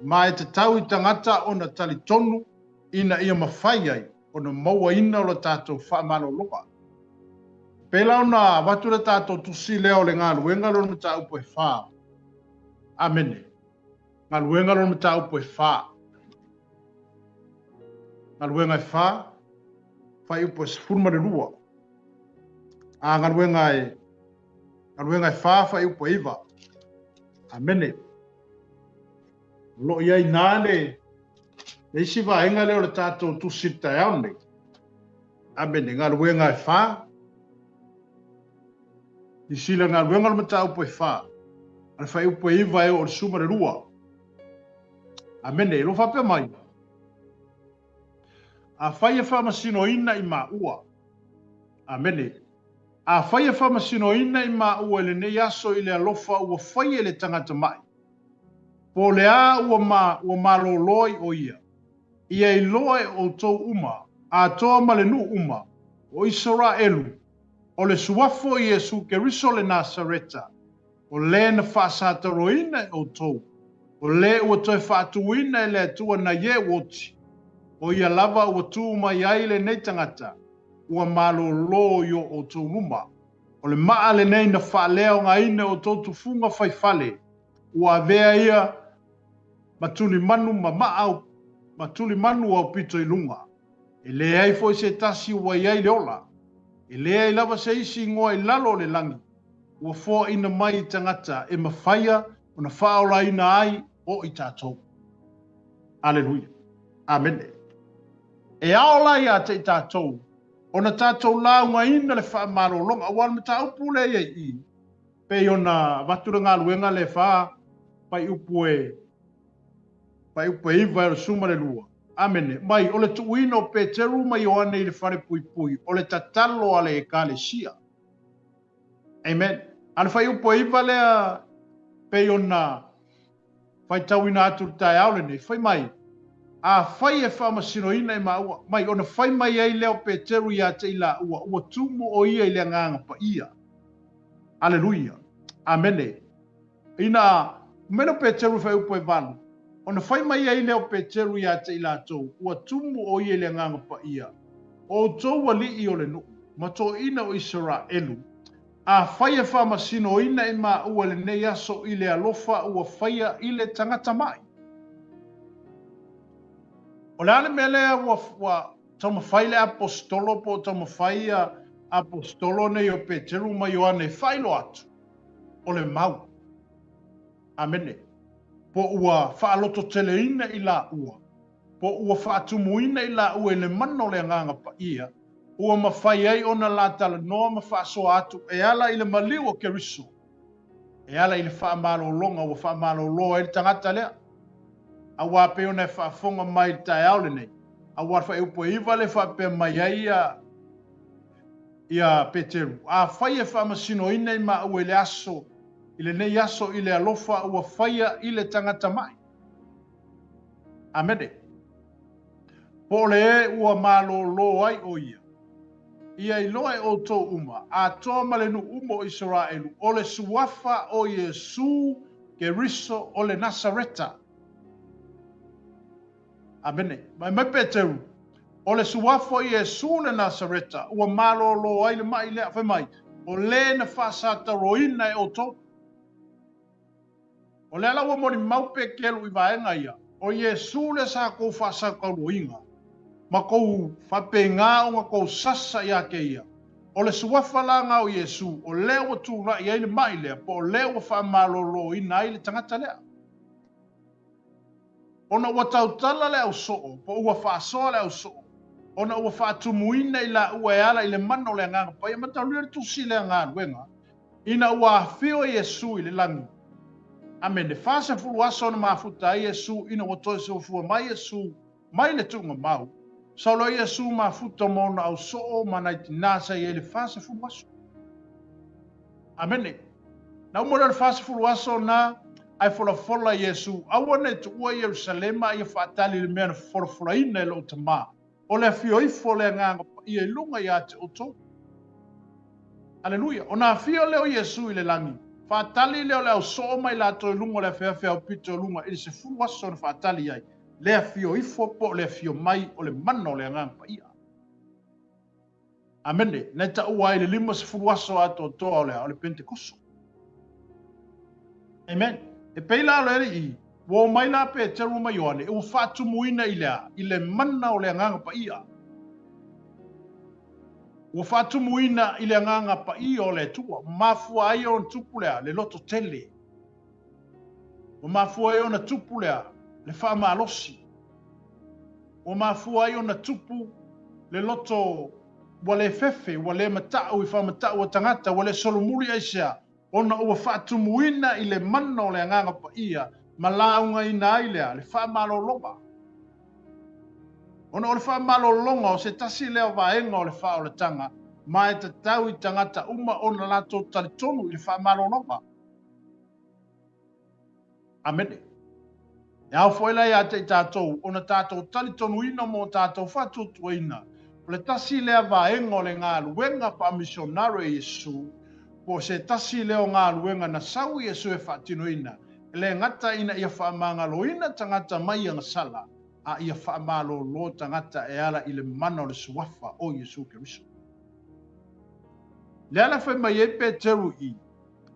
ma e tatau i tagata ona talitonu ina ia mafai ai ona mauaina o le tatou faamalologa. Pēlā ona avatu le tatou tusi lea o le galuega lona mataupu e 4. Amene. Galuega lona mataupu e 4. Galuega e 4, fuaiupu e 12. A galuega e galuega e 4, fuaiupu e 9. Amene. O lo o i ai nā le le isi vaega lea o le tatou tusi i le taeao lenei. Amene. Galuega e 4. Silasila galuega o le mataupu e 4. A le fuaiupu e 9 e oo i le 12. Amene. E lo faapea mai. Afai e faamasinoina i maua. Amene. Afai e faamasinoina i maua i lenei aso i le alofa ua faia i le tagata ma'i, po o le a ua ma, ua malōlō ai ʻo ia, ia iloa e ʻoutou uma, atoa ma le nuu uma o Isaraelu, o le suafa o Iesū Keriso le Nasareta, o lē na faasataroina e ʻoutou, o lē ua toe faatūina e le Atua nai e ua oti, ʻo ia lava ua tū mai ai lenei tagata, ua malōlō i o ʻoutou luma. O le maʻa lenei na faaleaogaina e ʻoutou tufuga fai fale, ua avea ia ma tulimanu ma maʻa ma tulimanu aupito i luga. E leai foi se tasi ua i ai le ola. E leai lava se isi igoa i lalo o le lagi ua foaʻina mai i tagata e mafaia ona faaolaina ai o i tatou. Aleluia. Amene. E ao la iā te i tatou ona tatou laugaina le faamalologa, aua o le mataupu lea i ai i i, pei ona avatu le galuega le 4 fuaiupu e fuaiupu e 9 e o le 12. Amene. Mai, o le tuuina o Peteru ma Ioane i le falepuipui, o le tatalo a le Ekalesia. Amen. A le fuaiupu e 9 lea pei ona faitauina atu i le taeao lenei, fai mai, Afai e faamasinoina e maua, mai ona fai mai ai lea o Peteru iā te i laua, ua tumu ʻo ia i le Agaga Paia. Aleluia. Amene. Ina mai lea o Peteru i fuaiupu e 8, ona fai mai ai lea o Peteru iā te i latou, ua tumu ʻo ia i le Agaga Paia, o ʻoutou aliʻi o le nuu, ma toeaiina o Isaraelu, Afai e faamasinoina i maua i lenei aso i le alofa ua faia i le tagata maʻi. O le a le mea lea ua, ua taumafai le aposetolo po o taumafai ia aposetolo nei o Peteru ma Ioane e faailoa atu, o le mau. Amene. Po ua faalototeleina i laua, po ua faatumuina i laua i le mana o le Agaga Paia, ua mafai ai ona la talanoa ma faasoa atu e ala i le maliu o Keriso, e ala i le faamalologa ua faamalolo ai le tagata lea. Aua pei ona e faafofoga mai i le taeao lenei, aua le fuaiupu e 9 lea e faapea mai ai ia ia Peteru, Afai e faamasinoina i maua i le aso, i lenei aso i le alofa ua faia i le tagata maʻi. Amene. Po o le e ua malōlō ai ʻo ia. Ia iloa e ʻoutou uma, atoa ma le nuu uma o Isaraelu, o le suafa o Iesū Keriso o le Nasareta. Amene. Mai mai Peteru, o le suafa o Iesū le Nasareta, ua malōlō ai le maʻi lea, fai mai, o lē na faasataroina e ʻoutou. O lea la ua molimau Peteru i vaega ia, o Iesū lea sa kou faasaukauluaina, ma kou faapeiga ona kou sasa iā te ia. O le suafa la na o Iesū, o lea ua tulaʻi ai le maʻi lea, po o lea ua faamalōlōina ai le tagata lea. Ona ua tautala le ausoo, po ua faasoa le ausoo, ona ua faatumuina i laua e ala i le mana o le Agaga Paia, mataulia le tusi lea galuega, ina ua afio Iesū i le lagi. Amene. 40 aso na mafuta ai Iesū ina ua toe soifua mai Iesū mai le tuuga mau. Sa loa Iesū mafuta ma ona ausoo ma nai tinā sa i ai le 40 aso. Amene. Na uma lea o le 40 aso na, Ae folafola Iesu, Aua ne i tuua Ierusalema a ia faatali i le mea na folafolaina e lou Tama, o le afio ifo o le Agaga Paia i luga ia te outou. Aleluia! Ona afio lea o Iesu i le lagi, faatali lea o le ausoo ma i latou i luga o le afeafe aupito i luga i le 10 aso na faatali ai, le afio ifo po o le afio mai o le mana o le Agaga Paia. Amene. Na e taua ai le 50 aso atoatoa o le a? O le Pentekoso. Amen. E pei la o le Alii, ua omai la Peteru ma Ioane, ua faatumuina i le a? I le mana o le Agaga Paia. Ua faatumuina i le Agaga Paia o le Atua. Ua mafua ai ona tupu le a? Le loto tele. Ua mafua ai ona tupu le a? Le faamalosi. Ua mafua ai ona tupu le loto ua le fefe, ua le matau i faamatau a tagata, ua le solomuli aisea, ona ua faatumuina i le mana o le Agaga Paia ma laugaina ai lea le faamalologa. Ona o le faamalologa o se tasi lea o vaega o le faaolataga, ma e tatau i tagata uma ona latou talitonu i le faamalologa. Amene. E ao foi la ia te i tatou ona tatou talitonuina mo tatou faatuatuaina, o le tasi lea vaega o le galuega faamisionare a Iesu, po o se tasi lea o galuega na sau Iesu e faatinoina, e le gata ina ia faamagaloina tagata mai agasala, a ia faamalolo tagata e ala i le mana o le Suafa o Iesu Keriso. Lea la fai mai ai Peteru i.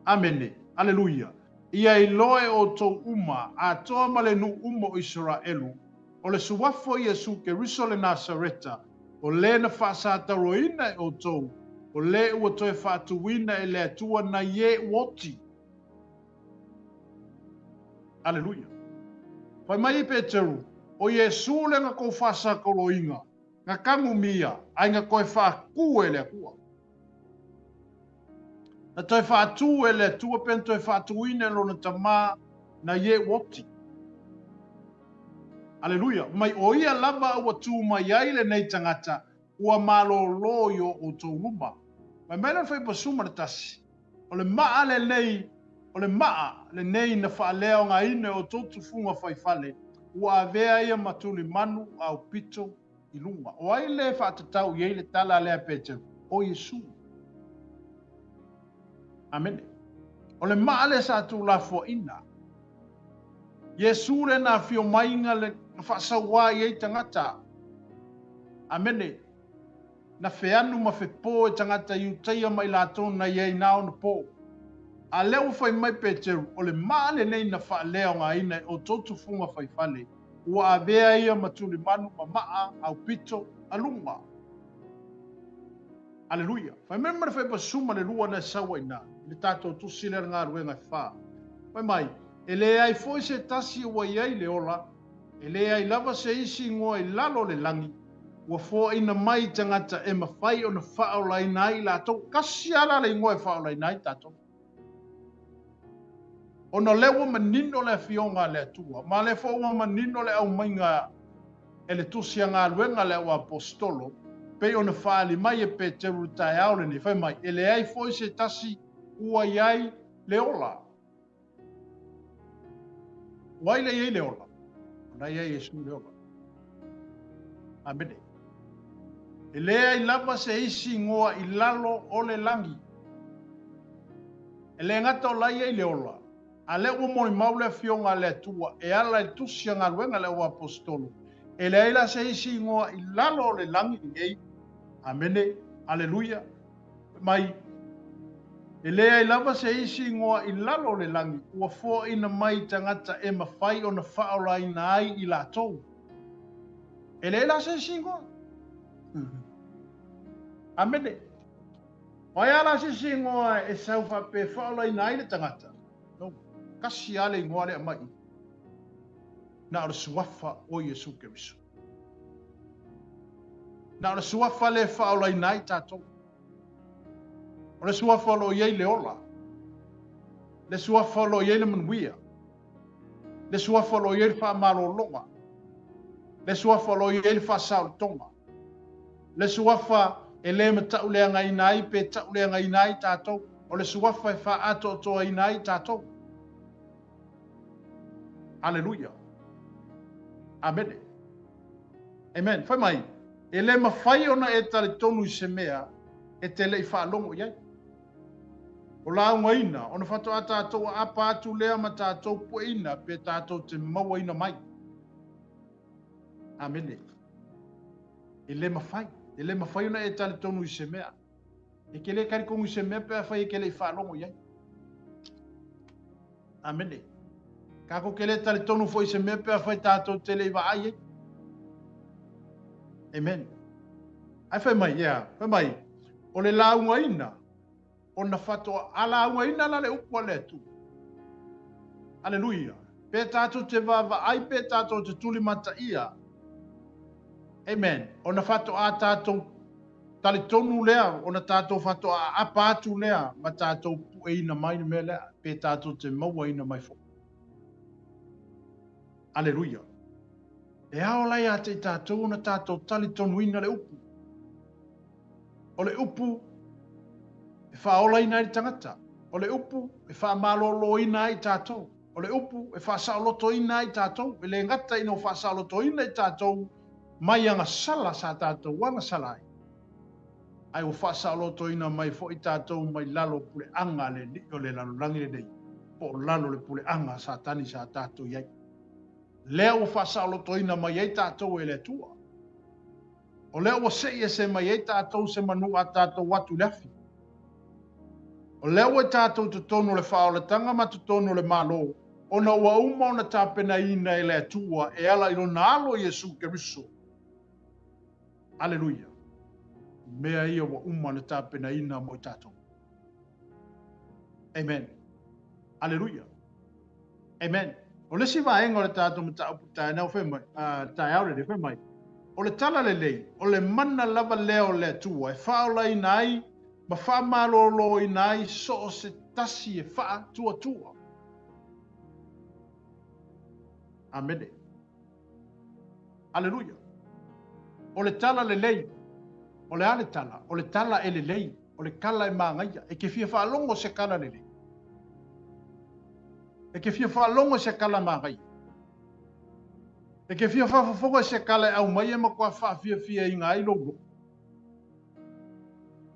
Amene. Aleluia. Ia iloa e outou uma, atoa ma le nuu uma o Isaraelu, o le Suafa o Iesu Keriso le Nasareta, o le na faasatauroina e outou, o le ua toe faatuina e le Atua nai e ua oti. Aleluia. Fai mai ai Peteru, O Iesu le na kou faasatauroina, na tanumia, ai na toe faatu e le Atua. Na toe faatū e le Atua pe na toe faatūina e Lona Tama na ie ua oti. Aleluia! Mai o ia lava ua tū mai ai lenei tagata ua malōlō i o outou luma. Mai mai lona 51, O le maa lenei, o le maa lenei na faaleaogaina e outou tufuga faifale, ua avea ia ma tulimanu aupito i luga. O ai le faatatau i ai le tala lea a Peteru? O Iesu. Amene. O le maa lea sa tuulafoaina. Iesu le na afio maiga le na faasauā i ai tagata. Amene. Na feanu ma fepō e tagata Iutaia ma i latou na i ai na ona pō. A lea ua fai mai Peteru, o le maa lenei na faaleaogaina e outou tufuga faifale, ua avea ia ma tulimanu ma maa aupito a luga. Aleluia! Fai mai ma le faipa 12 na e sau ai ina, i le tatou tusi lea le galuega e fa. Fai mai, E leai foi se tasi ua i ai le ola, e leai lava se isi igoa i lalo o le lagi, ua foaina mai i tagata e mafai ona faaolaina ai i latou. Tasi lava la le igoa e faaolaina ai tatou. Ona o lea ua manino le Afioga a le Atua, ma o lea foi ua manino le aumaiga e le Tusi a Galuega a le Auaposetolo, pei ona faaali mai e Peteru i le taeao lenei, fai mai, E leai foi se tasi ua i ai le ola. Ua ai le i ai le ola? O la i ai Iesu le ola. Amene. E leai lava se isi igoa i lalo o le lagi. E le gata o la i ai le ola, a lea ua molimau le Afioga a le Atua e ala i le Tusi a Galuega a le Auaposetolo, e leai la se isi igoa i lalo o le lagi lenei. Amene. Aleluia. Mai, E leai lava se isi igoa i lalo o le lagi ua foaina mai i tagata e mafai ona faaolaina ai i latou. E leai la se isi igoa. Amene. O ai a la se isi igoa e sau faapea e faaolaina ai le tagata? No. Kasi lava le igoa lea aumai i. Na o le Suafa o Iesu Keriso. Na o le Suafa lea e faaolaina ai tatou. O le Suafa o lo o i ai le ola. Le Suafa o lo o i ai le manuia. Le Suafa o lo o i ai le faamalologa. Le Suafa o lo o i ai le faasaolotoga. Le Suafa e le matauleagaina ai pe tauleagaina ai tatou. O le Suafa e faaatoatoaina ai tatou. Aleluia. Amene. Amen. Fai mai, e le mafai ona e talitonu i se mea e te le i faalogo i ai. O laugaina, ona faatoa tatou aapa atu lea ma tatou pueina pe tatou te mauaina mai. Amene. E le mafai. E le mafai ona e talitonu i se mea. E te le talitonu i se mea pe afai e te le i faalogo i ai. Amene. Tatou te le talitonu foi i se mea pe afai tatou te le i vaai ai. Amen. Ae fai mai, yeah, fai mai, o le laugaina, ona faatoa a laugaina la le upu a le Atua. Aleluia. Pe tatou te vaavaai, pe tatou te tulimataia. Amen. Ona faatoa tatou talitonu lea, ona tatou faatoa aapa atu lea ma tatou pueina mai le mea lea, pe tatou te mauaina mai foi. Aleluia. E ao la ia te i tatou ona tatou talitonuina le upu. O le upu e faaolaina ai le tagata. O le upu e faamaloloina ai tatou. O le upu e faasaolotoina ai tatou. E le gata ina ua faasaolotoina i tatou mai agasala sa tatou agasala ai, ae ua faasaolotoina mai foi tatou mai lalo o puleaga a le alii o le lalolagi lenei, po o lalo o le puleaga a Satani sa tatou i ai. Lea ua faasaolotoina mai ai tatou e le Atua. O lea ua sei ese mai ai tatou se manu a tatou atu i le afi. O lea ua i tatou totonu o le faaolataga ma totonu o le Malo, ona ua uma ona tapenaina e le Atua e ala i Lona Alo Iesu Keriso. Aleluia! Mea ia ua uma ona tapenaina mo i tatou. Amen. Aleluia. Amen. O le isi vaega o le tatou mataupu taeao fai mai, taeao lenei fai mai, o le tala lelei, o le mana lava lea o le Atua e faaolaina ai ma faamaloloina ai so o se tasi e faatuatua. Amene. Aleluia. O le tala lelei, o le a le tala? O le tala e lelei, o le tala e magaia. E te fia faalogo se tala lelei. E te fia faalogo se tala magaia. E te fia faafofoga se tala e aumai e matua faafiafiaina ai lou loto.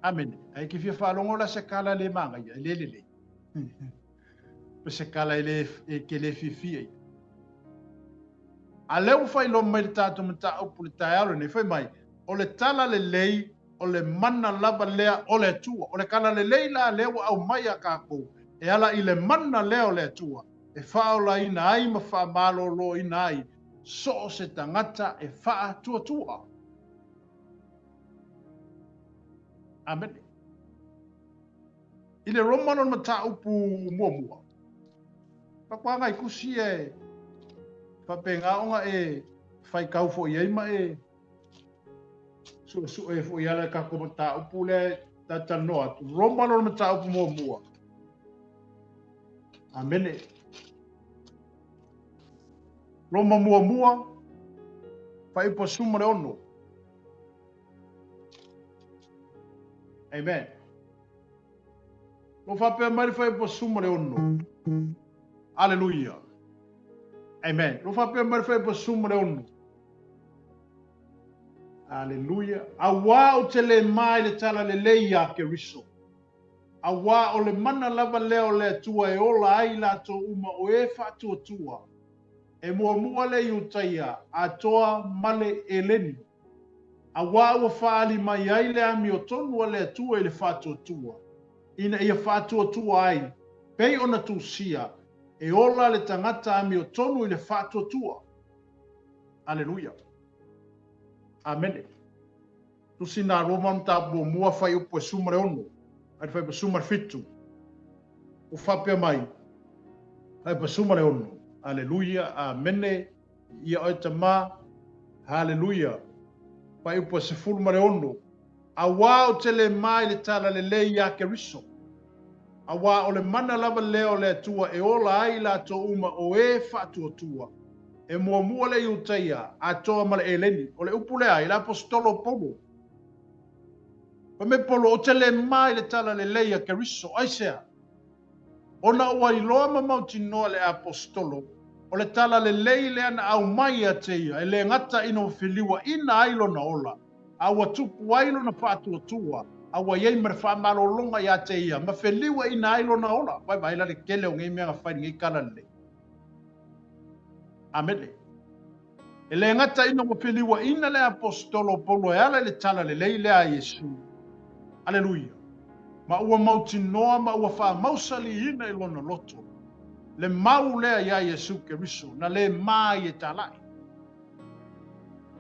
Amene. Ae e te fia faalogo la se tala le magaia, e le lelei. Pe se tala e le, e te le fiafia ia. A lea ua faailoa mai le tatou mataupu le taeao lenei, fai mai, o le tala lelei, o le mana lava lea o le Atua. O le tala lelei la lea ua aumai ia tatou, e ala i le mana lea o le Atua, e faaolaina ai ma faamaloloina ai so o se tagata e faatuatua. Amene. I le Roma lona mataupu muamua, faatoaga i tusi e faapena ona e faitau foi ai ma e suesue foi ala i tatou mataupu lea e talatalanoa atu. Roma lona mataupu muamua. Amene. Roma muamua, fuaiupu 16. Amen. Ua faapea mai le fuaiupu 16. Aleluia. Amen. Ua faapea mai le fuaiupu 16. Aleluia. Auā ou te le ma i le tala lelei iā Keriso. Auā o le mana lava lea o le Atua e ola ai i latou uma o e faatuatua, e muamua le Iutaia atoa ma le Eleni. Auā ua faaali mai ai le amiotonu a le Atua i le faatuatua, ina ia faatuatua ai, pei ona tusia, e ola le tagata amiotonu i le faatuatua. Aleluia. Amene. Tusi nā Roma mataupu muamua fuaiupu e 16 ai le fuaiupu 17. Ua faapea mai, fuaiupu 16. Aleluia. Amene. Ia oe Tama. Haleluia. Fuaiupu e 16. Auā ou te le ma i le tala lelei iā Keriso. Auā o le mana lava lea o le Atua e ola ai i latou uma o e faatuatua, e muamua le Iutaia atoa ma le Eleni. O le upu lea i le Aposetolo o Paulo. Fai mai Paulo, ou te le ma i le tala lelei a Keriso. Aisea? Ona ua iloa ma mautinoa le Aposetolo, O le tala lelei lea na aumai ia te ia, e le gata ina ua feliuaina ai lona ola, a ua tupu ai lona faatuatua, a ua i ai ma le faamalologa ia te ia, ma feliuaina ai lona ola. Vaevae la le tele o nei mea na fai i lenei tala lelei. Amene. E le gata ina ua feliuaina le Aposetolo o Paulo e ala i le tala lelei lea a Iesu. Aleluia! Ma ua mautinoa ma ua faamausaliina i lona loto le mau lea iā Iesu Keriso na le ma ai e talai.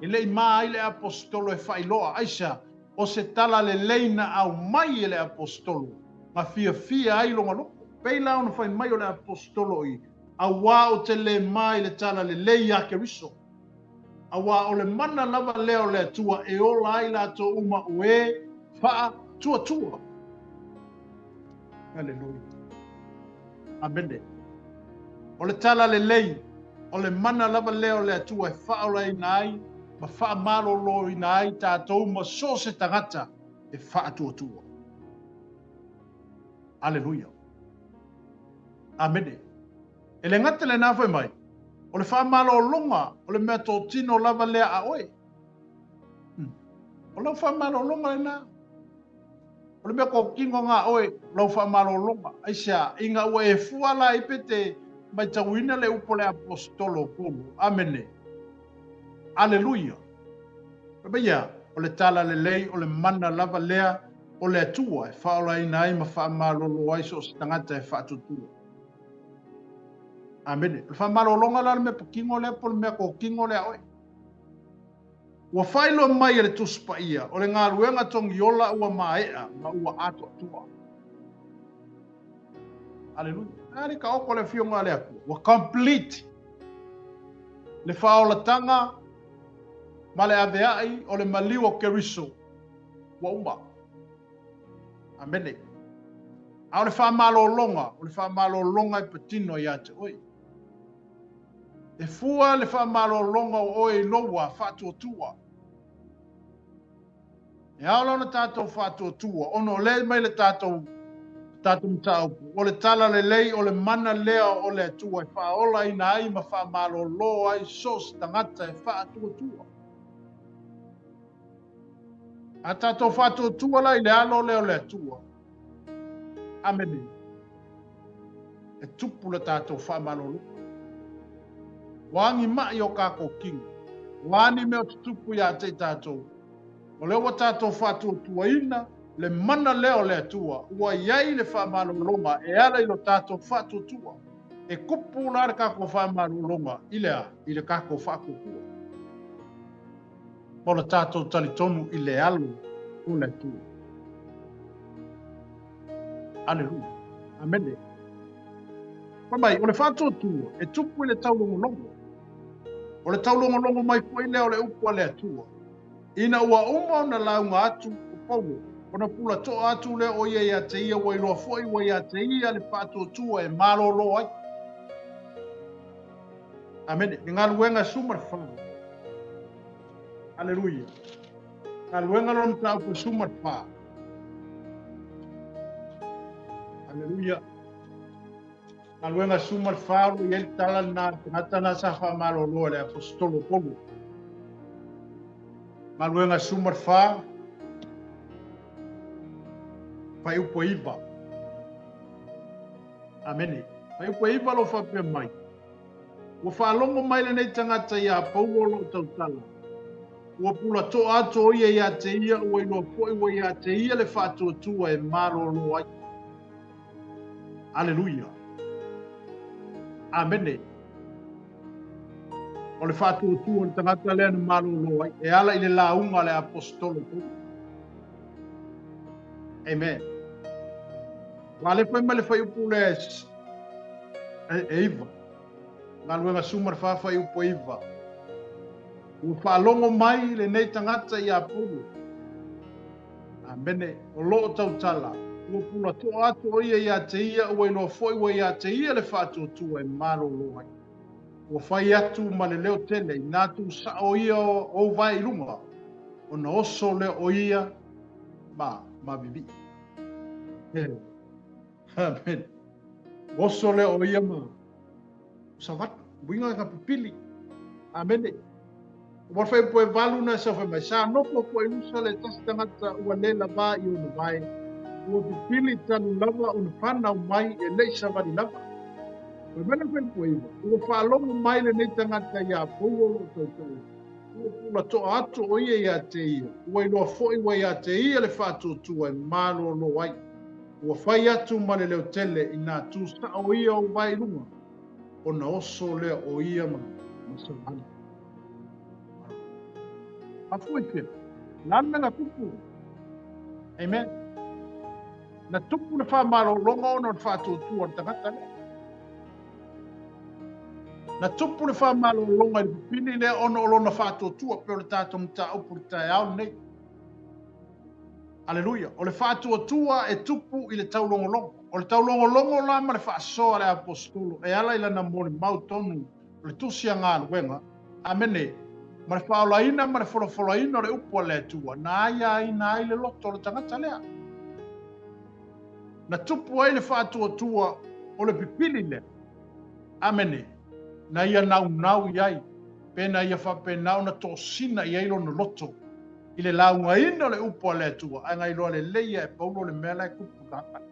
E le i ma ai le Aposetolo e faailoa, aisea, o se tala lelei na aumai e le Aposetolo na fiafia ai lona loto. Pei la ona fai mai o le Aposetolo i Auā ou te le ma i le tala lelei iā Keriso, auā o le mana lava lea o le Atua e ola ai latou uma o e faatuatua. Aleluia. Amene. O le tala lelei, o le mana lava lea o le Atua e faaolaina ai ma faamaloloina ai tatou ma so o se tagata e faatuatua. Aleluia. Amene. E le gata lena fai mai, o le faamalologa o le mea totino lava lea a oe. Hmm. O lau faamalologa lena. O le mea totino nga oe, lau faamalologa. Aisea, ina ua e fua la i pe te maitauina le upu le apostolo Paulo. Amene. Aleluia. Fai mai ia, o le tala lelei o le mana lava lea o le Atua e faaolaina ai ma faamalolo ai so o se tagata e faatuatua. Amene. O le faamalologa la o le mea patino lea po o le mea totino lea a oe. Ua faailoa mai e le Tusi Paia, o le galuega togiola ua maea ma ua atoatoa. Aleluia. A le taoto le Afioga a le Atua. Ua complete le faaolataga ma le aveai o le maliu o Keriso ua uma. Amene. A o le faamalologa, o le faamalologa e patino ia te oe. E fua le faamalologa o oe i lou wā faatuatua. E ao la ona tatou faatuatua, ona o lea e mai le tatou tatou mataupu, o le tala lelei, o le mana lea o le Atua e faaolaina ai ma faamalolo ai so o se tagata e faatuatua. A tatou faatuatua la i le alo lea o le Atua, amene, e tupu le tatou faamalolo. Ua agi mai o kākou kino, ua ani mea o tutupu iā te i tatou, O lea ua tatou faatuatuaina le mana lea o le Atua, ua i ai le faamalologa e ala i lo tatou faatuatua. E kupu la le tatou faamalologa i le a? I le tatou faatuatua. Ma o le tatou talitonu i le alo o le Atua. Aleluia. Amene. Fai mai, o le faatuatua e tupu i le taulogologo. O le taulogologo mai foi lea o le upu a le Atua. Ina ua uma ona lauga atu o Paulo, ona pulatoa atu lea o ia ia te ia, ua iloa foi ua ia te ia le faatuatua e malolo ai. Amene. Le galuega e 14. Aleluia. Galuega lona mataupu e 14. Aleluia. Galuega 14 o lo o i ai le tala lena a le tagata lena sa faamalolo e le Aposetolo o Paulo. Galuega 14, fuaiupu e 9. Amene. Fuaiupu e 9 o lo o faapea mai, Ua faalogo mai lenei tagata iā Paulo o lo o tautala, ua pulatoa atu o ia ia te ia, ua iloa foi ua ia te ia le faatuatua e malolo ai. Aleluia. Amene. O le faatuatua o le tagata lea na malolo ai, e ala i le lauga a le Aposetolo Paulo. Amen. Ua le fai mai le fuaiupu lea e, e iva. Galuega 14 fuaiupu e iva. Ua faalogo mai lenei tagata iā Paulo. Amene. O lo o tautala, ua pulatoa atu o ia ia te ia, ua iloa foi ua ia te ia le faatuatua e malolo ai. Ua fai atu ma le leo tele, inā tuu sao ia o ou vae i luga, ona oso lea o ia ma mavivii. Amen. Oso lea o ia ma savatu. Uiga na pipili. Amene. Ua fuaiupu 8 na sau fai mai, Sa nofo foʻi i Lusa le tasi tagata ua le lavā i ona vae, ua pipili talu lava ona fanau mai e leʻi savali lava. Fai mai le fuaiupu 9, Ua faalogo mai lenei tagata iā Paulo o loo tautala, ua pula toa atu o ia iā te ia, ua iloa foʻi ua iā te ia le faatuatua e malōlō ai. Ua fai atu ma le leo tele inā tū saʻo ia o vae i luga, ona oso lea o ia ma savali. Mafua i fea? Le a le mea na tupu? Amen. Na tupu le faamalologa ona o le faatuatua o le tagata lea. Na tupu le faamalologa i le pipili lea ona o lona faatuatua pei o le tatou mataupu i le taeao lenei. Aleluia. O le faatuatua e tupu i le taulogologo. O le taulogologo la ma le faasoa a le aposetolo e ala i lana molimau tonu o le tusi a galuega, amene, ma le faaolaina ma le folafolaina o le upu a le Atua, na aiaina ai le loto o le tagata lea. Na tupu ai le faatuatua o le pipili lea, amene, na ia naunau i ai, pe na ia faapena ona tosina i ai lona loto i le laugaina o le upu a le Atua, ae na iloa lelei ia e Paulo le mea la e tupu i le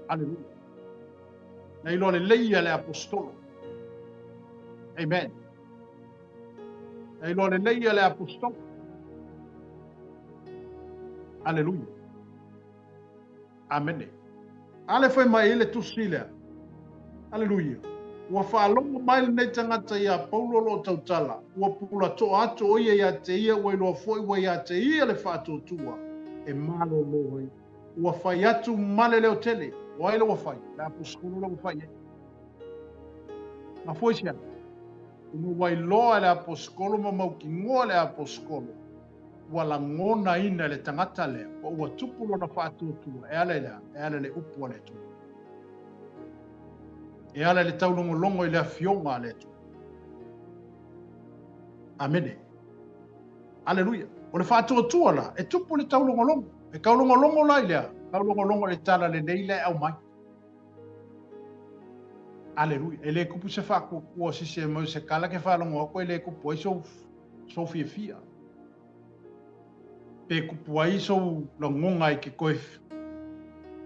Aleluia. Na iloa lelei ia le aposetolo. Amen. Na iloa lelei ia le aposetolo. Aleluia. Amene. A le fai mai i le tusi lea. Aleluia. Ua faalogo mai lenei tagata iā Paulo o lo o tautala, ua pula toa atu o ia iā te ia, ua iloa foi ua iā te ia le faatuatua e malōlō ai. Ua fai atu ma le leo tele. O ai le ua fai? Le aposetolo le ua fai i ai. Mafua i se a? Ina ua iloa e le aposetolo ma mautinoa le aposetolo, ua lagonaina e le tagata lea, ua ua tupu lona faatuatua e ala i le a? E ala i le upu a le Atua. E ala i le taulogologo i le afioga a le Atua. Amene. Aleluia. O le faatuatua la, e tupu i le taulogologo. E taulogologo la i le a? Taulogologo i le tala lelei lea e aumai. Aleluia. E le kupu se faatuatua se se mau se kala ke faalogo atu e le kupu ai sou sou fiafia. Pe kupu ai sou lagona i ke koe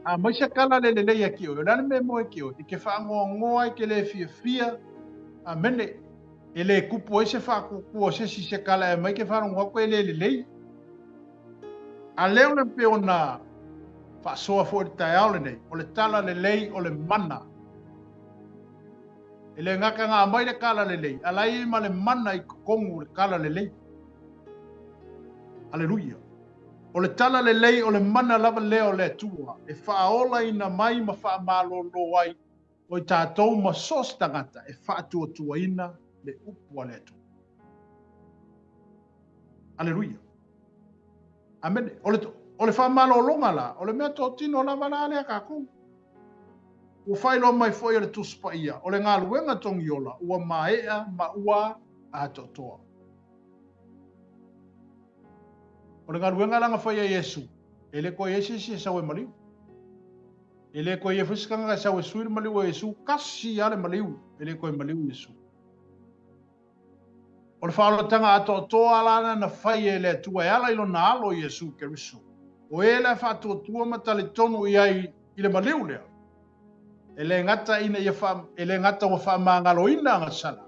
A mai se kala le lelei a ki oe. O le a le mea e moe ki oe? I ke faanoanoa ai ke le fiafia. Amene. E le kupu ai se faatuatua o se isi se kala e aumai ke faalogo atu e le lelei. A lea o le pei ona faasoa foi i le taeao lenei, o le tala lelei o le mana. E le gata na aumai le tala lelei, a la e i ai ma le mana i totonu o le tala lelei. Aleluia. O le tala lelei o le mana lava lea o le Atua e faaolaina mai ma faamalōlō ai o i tatou ma so o se tagata e faatuatuaina le upu a le Atua. Aleluia. Amene. O le, o le faamalologa la, o le mea totino lava la lea tatou. Ua faailoa mai foi e le Tusi Paia, o le galuega togiola ua maea ma ua atoatoa. O le galuega la na fai e Iesu, e le toe i ai se isi e sau e maliu. E le toe i ai foi se tagata e sau e sui le maliu o Iesu, tasi lava le maliu, e le toe maliu Iesu. O le faaolataga atoatoa la lena na fai e le Atua e ala i lona Alo Iesu Keriso, o e la e faatuatua ma talitonu i ai i le maliu lea, e le gata ina ia faa, e le gata ua faamagaloina agasala,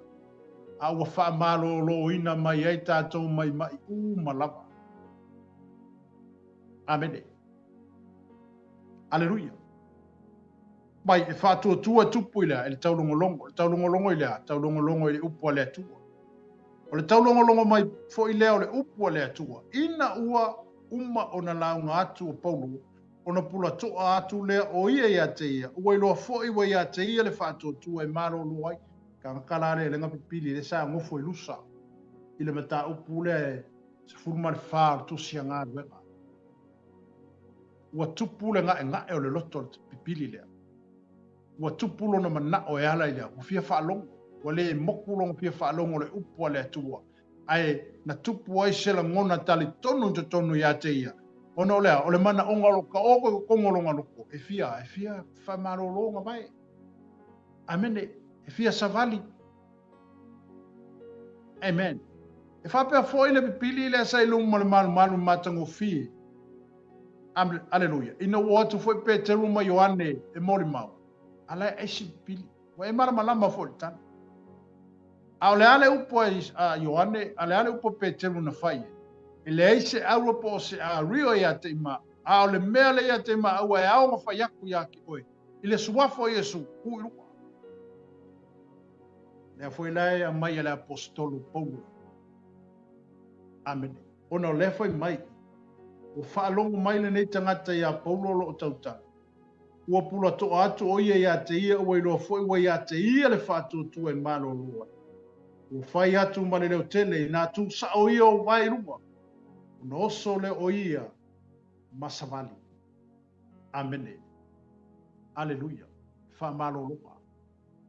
a ua faamalōlōina mai ai tatou mai maʻi uma lava. Amene. Aleluia. Mai, e faatuatua e tupu i le a? I le taulogologo. Le taulogologo i le a? Taulogologo i le upu a le Atua. O le taulogologo mai foi lea o le upu a le Atua, ina ua uma ona lauga atu o Paulo, ona pulatoa atu lea o ia ia te ia, ua iloa foi ua ia te ia le faatuatua e malōlō ai. Tagata la lea le pipili le sa gofo i Lusa i le mataupu lea e 14 o le tusi a galuega. Ua tupu le gaegae o le loto o le pipili lea. Ua tupu lona manao e ala i le a? Ua fia faalogo. Ua le moku lona fia faalogo o le upu a le Atua. Ae na tupu ai se lagona talitonu i totonu ia te ia, ona o le a? O le manaoga o lo ka oko i totonu o lona loko, e fia, e fia faamalōlō ona vae. Amene. E fia savali. Amen. E faapea foi le pipili lea sa i luga ma le malumalu matagofie. Aleluia. Ina ua o atu foi Peteru ma Ioane e molimau, a la e aisi pipili. Ua e malamalama foi i le tala. A o le a le upu a Ioane, a le a le upu a Peteru na fai ai? E leai se aua po o se ario ia te i ma, a o le mea lea ia te i maua e ao ona fai aku ia te oe, i le suafa o Iesu, tu i luga. Lea foi la e aumai e le Aposetolo Paulo. Amene. Ona o lea fai mai, ua faalogo mai lenei tagata iā Paulo o lo o tautala. Ua pulatoa atu ʻo ia iā te ia ua iloa foi ua iā te ia le faatuatua e malōlō ai. Ua fai atu ma le leo tele, inā tū sao ia o vae i luga, ona oso lea o ia ma savali. Amene. Aleluia. Faamalologa.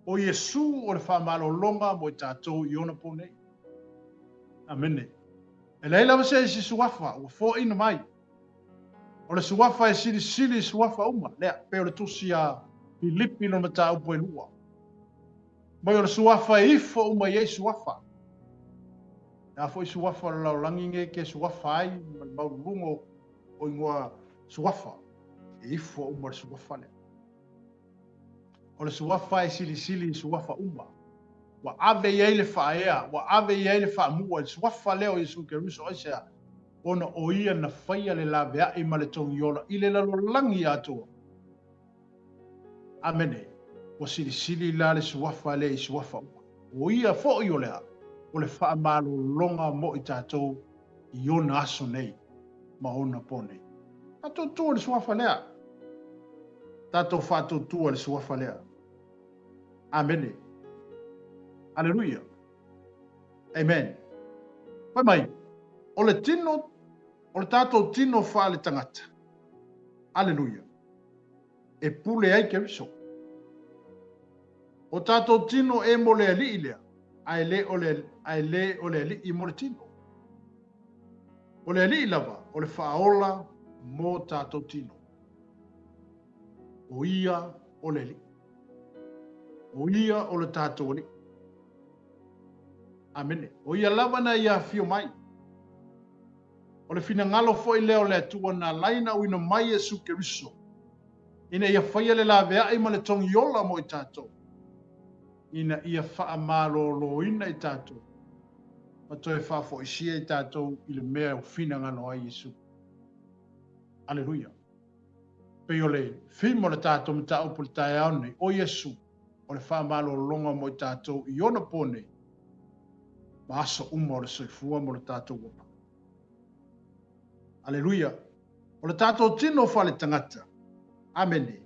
ʻO Iesū o le faamalologa mo i tatou i ona pō nei. Amene. E leai lava se isi suafa ua fōʻina mai. O le suafa e silisili i suafa uma, lea, pei o le tusi a Pilipi lona mataupu e lua. Mai o le suafa e ifo uma i ai suafa. E a foi suafa o le lalolagi nei ke suafa ai ma le maualuluga o igoa suafa. E ifo uma le suafa lea. O le suafa e silisili i suafa uma. Ua ave i ai le faaea, ua ave i ai le faamua i le suafa lea o Iesu Keriso. Aisea? Ona o ia na faia le laveai ma le togiola i le lalolagi atoa. Amene. Ua silisili la le suafa lea i suafa uma. O ia foi o le a? O le faamalologa mo i tatou i ona aso nei ma ona po nei. Faatuatua le suafa lea. Tatou faatuatua le suafa lea. Amene. Aleluia. Amen. Fai mai, o le tino, o le tatou tino faale-tagata. Aleluia. E pule ai Keriso. O tatou tino e mo le Alii lea, ae le o le, ae le o le Alii mo le tino. O le Alii lava o le faaola mo tatou tino. O ia o le Alii. O ia o le tatou Alii. Amene. O ia lava na ia afio mai. O le finagalo foi lea o le Atua na ala ai na auina mai Iesu Keriso, ina ia faia le laveai ma le togiola mo i tatou, ina ia faamaloloina i tatou ma toe faafoisia i tatou i le mea ua finagalo ai Iesu. Aleluia! Pei o le theme o le tatou mataupu i le taeao nei, o Iesu, o le faamalologa mo i tatou i ona po nei, ma aso uma o le soifua mo le tatou ola. Aleluia! O le tatou tino faaletagata, amene,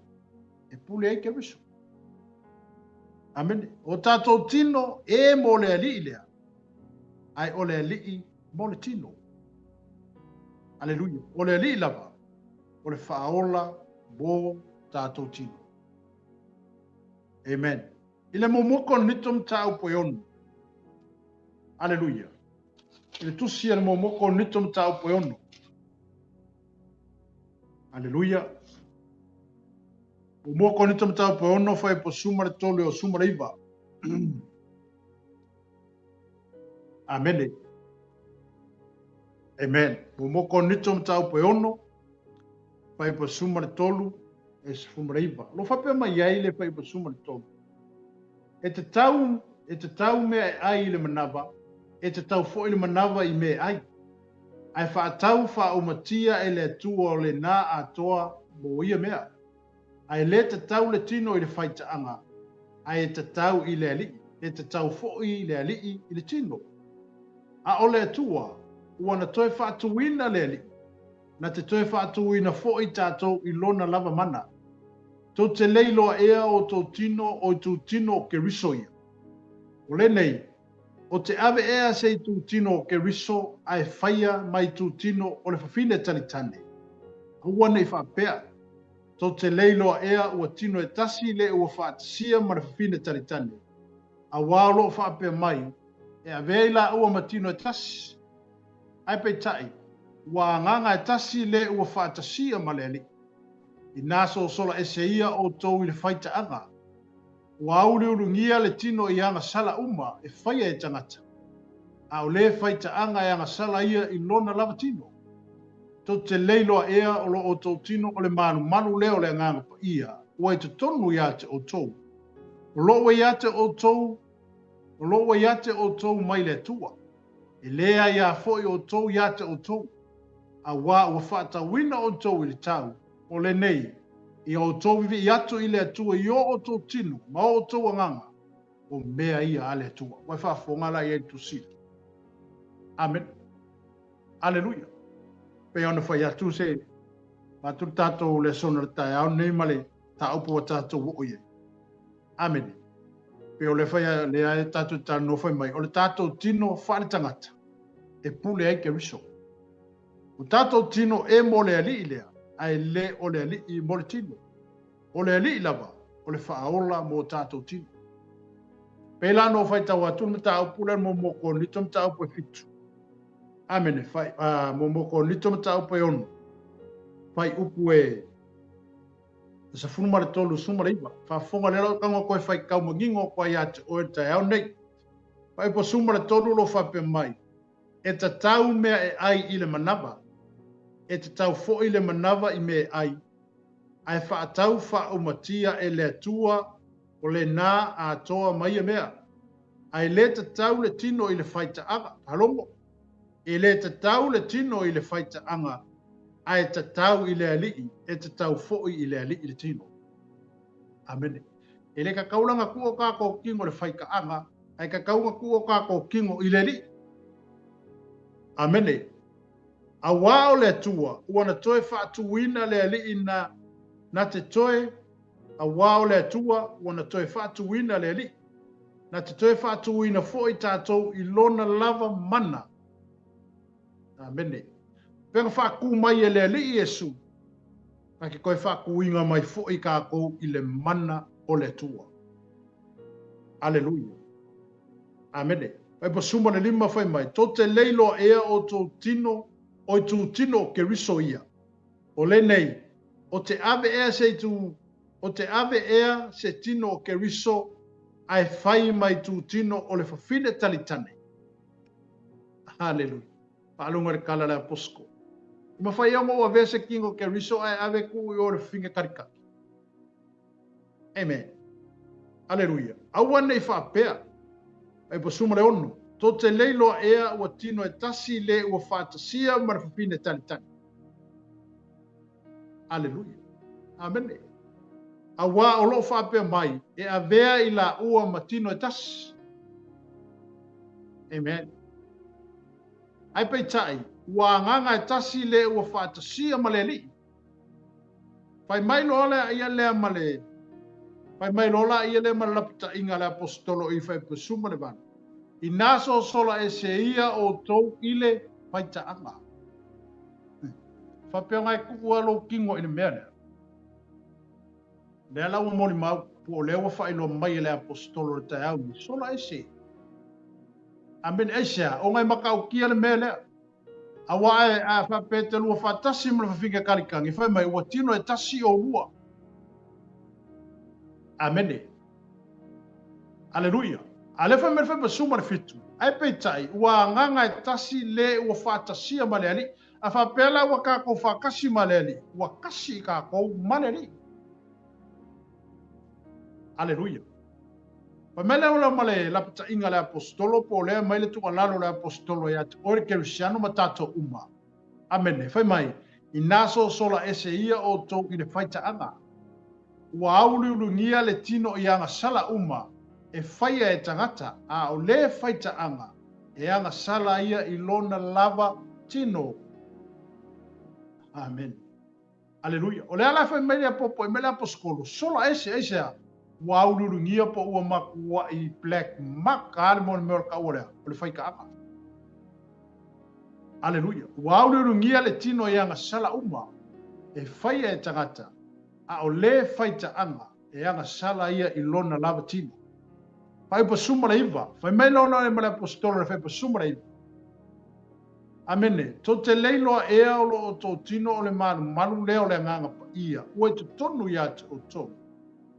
e pule ai Keriso. Amene. O tatou tino e mo le Alii lea, ae o le Alii mo le tino. Aleluia. O le Alii lava, o le faaola mo tatou tino. Amen. I le muamua Korinito mataupu e ono. Aleluia. I le tusi a le muamua Korinito mataupu e ono. Aleluia. Muamua Korinito mataupu e ono, fuaiupu 13 e o 19. Amene. Amen. Muamua Korinito mataupu e ono, fuaiupu 13 e 19. Lo faapea mai ai le fuaiupu 13. E tatau, e tatau mea e ai i le manava, e tatau foi le manava i mea e ai. Ae faatau faaumatia e le Atua o lenā atoa mo ia mea. Ae le tatau le tino i le faitaaga, ae e tatau i le Alii, e tatau foi le Alii i le tino. A o le Atua, ua na toe faatuina le Alii, na te toe faatuina foi tatou i Lona lava mana. Tou te le iloa ea o tou tino o itutino o Keriso ia? O lenei, o te ave ea se itutino o Keriso ae faia ma itutino o le fafine talitane? Aua nei faapea. Tou te le iloa ea ua tino e tasi le ua faatasia ma le fafine talitane, auā o loo faapea mai, e avea i laua ma tino e tasi? Ae peitai, ua agaga e tasi le ua faatasia ma le Alii. Inā sosola ese ia outou i le faitaaga. Ua auliuligia le tino i agasala uma e faia e tagata, a o le faitaaga e agasala ia i lona lava tino. Tou te le iloa ea o lo outou tino o le malumalu lea o le Agaga Paia ua i totonu ia te outou. O lo ua ia te outou, o lo ua ia te outou mai le Atua. E le aiā foi outou ia te outou, auā ua faatauina outou i le tau, o lenei, ia outou vivii atu i le Atua i o outou tino ma o outou agaga, o mea ia a le Atua. Ua e faafofoga la i ai le Tusi. Amene. Aleluia. Pei ona fai atu se atu le tatou lesona le taeao nei ma le mataupu ua tatou oo i ai. Amene. Pei o le fai lea e tatou talanoa fai mai, o le tatou tino faaletagata e pule ai Keriso. O tatou tino e mo le Alii lea, ae le o le Alii mo le tino. O le Alii lava, o le faaola mo tatou tino. Pei la ona ou faitau atu le mataupu lea mo mo Korinito mataupu e 7. Amene. Fai, mo Korinito mataupu e 6. Fuaiupu e 13, 19. Faafofoga lea lau tago koe faitau manino atu ai ia te oe i le taeao nei. Fuaiupu 13 o lo o faapea mai, E tatau mea e ai i le manava, e tatau foi le manava i mea e ai, ae faatau faaumatia e le Atua o lena atoa ma ia mea. Ae le tatau le tino i le faitaaga, faalogo, e le tatau le tino i le faitaaga, ae tatau i le Alii, e tatau foi i le Alii le tino. Amene. E le tatau la ona tuu o tatou tino i le faitaaga, ae tatau ona tuu o tatou tino i le Alii. Amene. Auā o le Atua, ua na toe faatuina le Alii na, na te toe, auā o le Atua, ua na toe faatuina le Alii, na te toe faatuina foi tatou i Lona lava mana. Amene. Pei ona faatu mai e le Alii Iesu, na te toe faatuina mai foi tatou i le mana o le Atua. Aleluia. Amene. Fuaiupu 15 fai mai, Tou te le iloa ea outou tino, o itu tino o Keriso ia. O lenei, o te ave ea se itu, o te ave ea se tino o Keriso ae fai ma itu tino o le fafine talitane. Aleluia. Faalogo i le tala a le apostle. E mafai ea ona ou avea se tino o Keriso ae ave tuu i o i le fafine talitane. Amen. Aleluia. Aua ne i faapea. Fuaiupu 16. Tou te le iloa ea ua tino e tasi le ua faatasia ma le fafine talitali. Aleluia. Amene. Auā o lo o faapea mai, e avea i laua ma tino e tasi. Amen. Ae peitai, ua agaga e tasi le ua faatasia ma le Alii. Fai mai loa lea ia lea ma le Fai mai loa la ia lea ma le lapataiga a le aposetolo i fuaiupu 18, Inā sosola ese ia outou i le faitaaga. Faapea ona e tuu lava lou tino i le mea lea. Lea la ua molimau, po o lea ua faailoa mai e le aposetolo i le taeao nei, sola ese. Amene. Aisea? Ona e matautia le mea lea. Aua e a faapea e te lua faatasi ma le fafine kalikagi, fai mai ua tino e tasi oulua. Amene. Aleluia. A lea fai mai le fuaiupu 17, ae peitai, ua agaga e tasi le ua faatasia ma le Alii. A faapea la ua tatou faatasi ma le Alii, ua tasi i tatou ma le Alii. Aleluia. Fai mai lea ma le lapataiga a le aposetolo, po o lea mai le tuualalo a le aposetolo ia te oe le kerisiano ma tatou uma. Amene. Fai mai, Inā sosola ese ia outou i le faitaaga, ua auliuligia le tino i agasala uma e faia e tagata, a o le faitaaga e agasala ia i lona lava tino. Amene. Aleluia. O le ala e fai mai le apopo, e mai le aposetolo, sola ese, aisea? Ua auliuligia po ua matuai black maka a le mea o le mea o le taua lea, o le faitaaga. Aleluia. Ua auliuligia le tino i agasala uma e faia e tagata, a o le faitaaga e agasala ia i lona lava tino. Fuaiupu 19, fai mai lona ma le aposetolo le fuaiupu 19, Amene. Tou te le iloa ea o lo outou tino o le malumalu lea o le Agaga Paia ua i totonu ia te outou.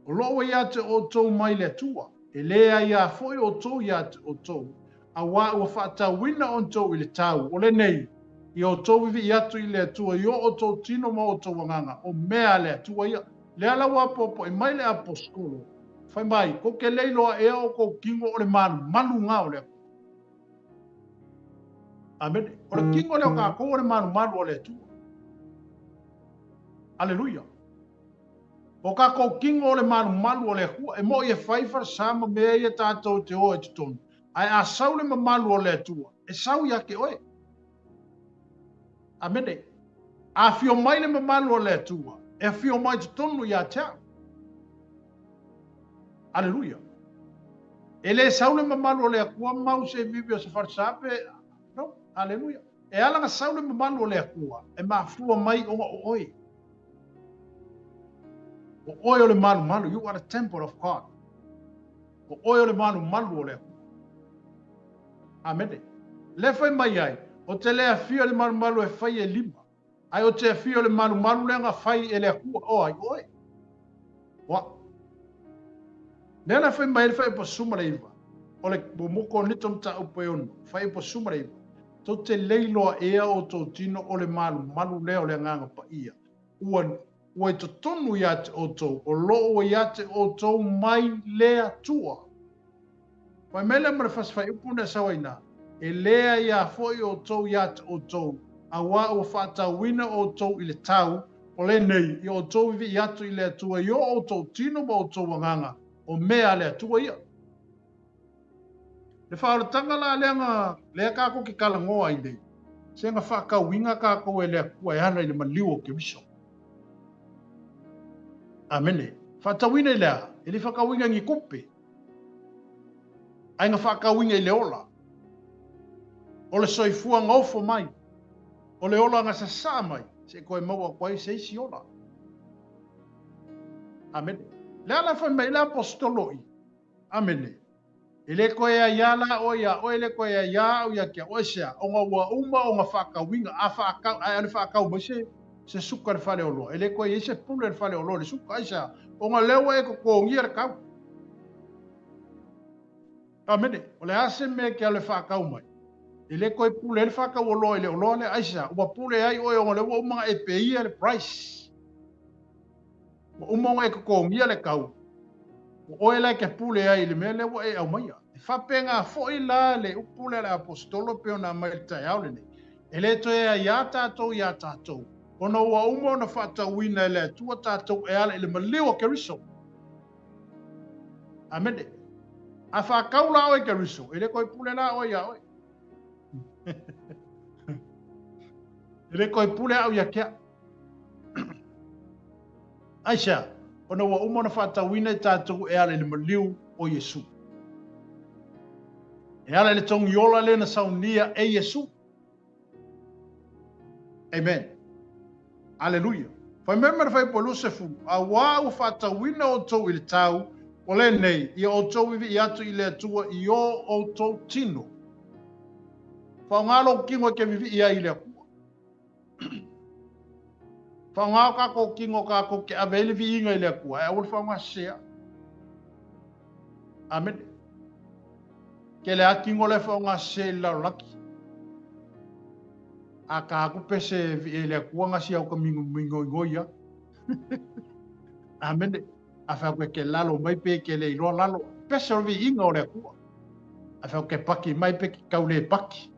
O lo o ua ia te outou mai le Atua, e le aiā foi outou ia te outou, auā ua faatauina outou i le tau, o lenei, ia outou vivii atu i le Atua i o outou tino ma outou agaga, o mea a le Atua ia. Lea la ua apoapoai mai le Aposetolo, fai mai, Kou te le iloa ea o kou tino o le malumalu na o le Atua. Amene. O le tino lea o tatou o le malumalu o le Atua. Aleluia. O tatou tino o le malumalu o le Atua. E moi e fai falesa ma mea ia tatou te o ai totonu. Ae a sau le mamalu o le Atua, e sau ia te oe. Amene. A afio mai le mamalu o le Atua, e afio mai totonu ia te au. Aleluia. E le sau le mamalu o le Atua mau se vivi o se falesa pe no. Aleluia. E ala na sau le mamalu o le Atua, e mafua mai ona o oe. O oe o le malumalu. You are the temple of God. O oe o le malumalu o le Atua. Amene. Le fai mai ai, o te le afio le malumalu e fai e lima, ae o te afio le malumalu lea na fai e le Atua, o ai oe. Oa. Lea la fai mai le fai pa 19. O le momoko o nito mata upu e ono, fai pa 19. Tou te le iloa ea outou tino o le malumalu lea o le Agaga Paia. Ua ua i totonu ia te outou, o lo o ua ia te outou mai le Atua. Fai mai lea ma le fasi fuaiupu na e sau ai ina, e le aiā foi outou ia te outou, auā ua faatauina outou i le tau, o lenei, ia outou vivii atu i le Atua i o outou tino ma outou agaga, o mea a le Atua ia. Le faaolataga la lea na lea tatou te talanoa ai nei, se na faatauina tatou e le Atua e ala i le maliu o Keriso. Amene. Faatauina i le a? E le faatauina i ni tupe. Ae na faatauina i le ola. O le soifua na ofo mai. O le ola na sasaa mai. Se i toe maua atu ai se isi ola. Amene. Le ala fai mai le aposetolo i. Amene. E le toe aiā la oe iā oe, e le toe aiā au ia te au. Aisea? Ona ua uma ona faatauina, a faatau, ae a le faatau mai se, se suka i le faleoloa, e le toe i ai se pule i le faleoloa i le suka. Aisea? Ona lea ua e totogia le tau. Amene. O le a se mea e te alu e faatau mai? E le toe pule ai le faatau oloa i le oloa lea. Aisea? Ua pule ai oe ona o lea ua uma ona e peia le price. Ua uma ona e totogia le tau, o oe la e te pule ai i le mea lea ua e aumaia. E faapena foi la le upu lea a le Aposetolo e pei ona aumai i le taeao lenei, e le toe aiā tatou iā tatou, ona ua uma ona faatauina e le Atua tatou e ala i le maliu o Keriso. Amene. A faatau la oe i Keriso, e le toe pule la oe iā oe. E le toe pule au ia te au. Aisea? Ona ua uma ona faatauina i tatou e ala i le maliu o Iesu. E ala i le togi ola lea na saunia e Iesu. Amen. Aleluia. Fai mai ma le fuaiupu 20, auā ua faatauina outou i le tau, o lenei, ia outou vivii atu i le Atua i o outou tino. Faaaoga lou tino e te vivii ai i le Atua. Faaaoga o tatou tino tatou te ave ai le viiga i le Atua, ae aua le faaaoga sese au. Amene. Tele lava tino lea e faaaoga sese i le lalolagi. A ta atu pese vie i le Atua gasi au ka mingoingoi ia. Amene. A fai atu e ke lalo mai pe ke le iloa lalo. Pese o le viiga o le Atua. A fai atu ke paki mai pe ke kau le paki.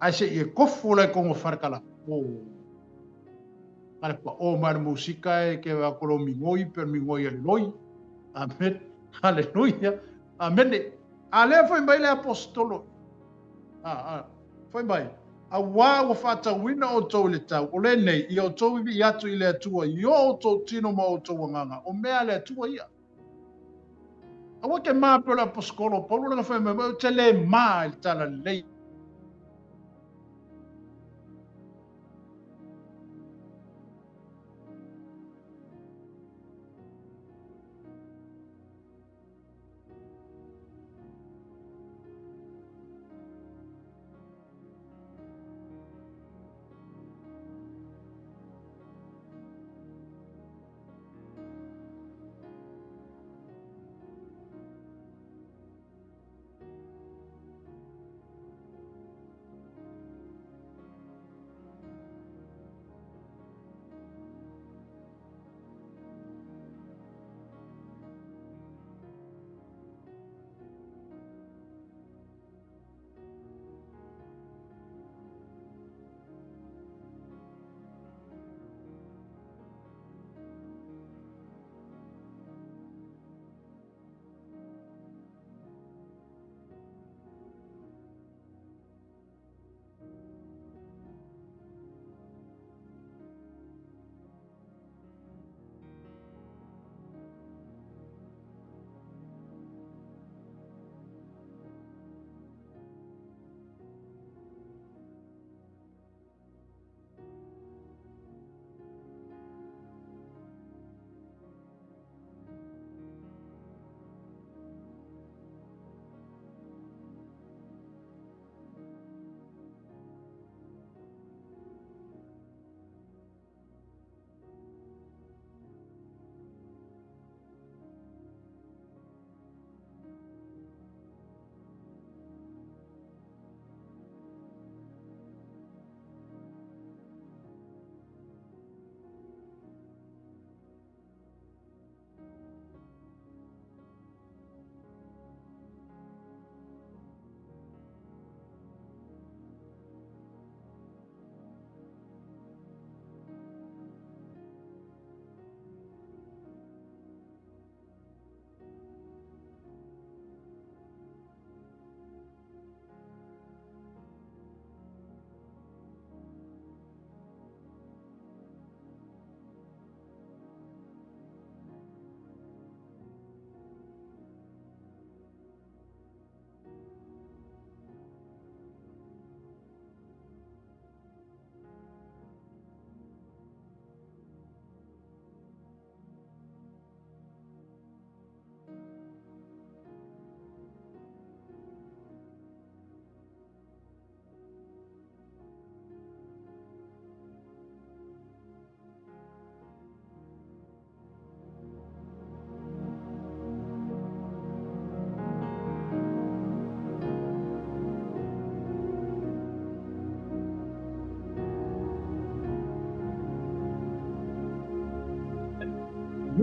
Ae se i e kofu la i kongo wharekala. Oh. Kare pa o mai le musika e ke wa kolo mingoi pe mingoi a le loi. Amen. Hallelujah. Amen. A lea fai mai le apostolo. A, a, fai mai. Auā ua faatauina outou i le tau, o lenei, ia outou vivii atu i le Atua i o outou tino ma outou agaga, o mea a le Atua ia. Aua ke mā pea o le aposetolo o Paulo lana fai mai, ou te le mā i le tala lelei.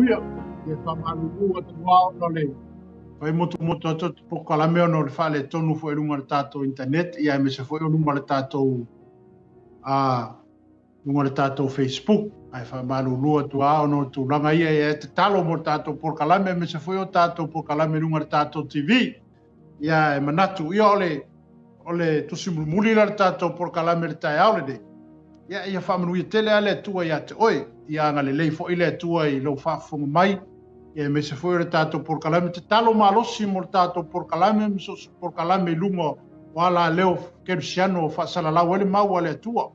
manuia. Ia faamalulu atu lava ona o le fai motumotu atu o le polokalame ona o le faaletonu foi i luga o le tatou internet ia aemaise foi o luga o le tatou a luga o le tatou Facebook. Ae faamalulu atu lava ona o tulaga ia, ia e tatalo mo le tatou polokalame aemaise foi o tatou polokalame i luga o le tatou TV. Ia e manatu, ia o le tusi mulimuli la le tatou polokalame i le taeao lenei. Ia ia faamanuia tele lava le Atua ia te oe. Ia agalelei foi le Atua i lou faafofoga mai. Ia aemaise foi o le tatou polokalame tatalo malosi mo le tatou polokalame ma so o se polokalame i luga o alaleo kerisiano o faasalalau ai le mau a le Atua.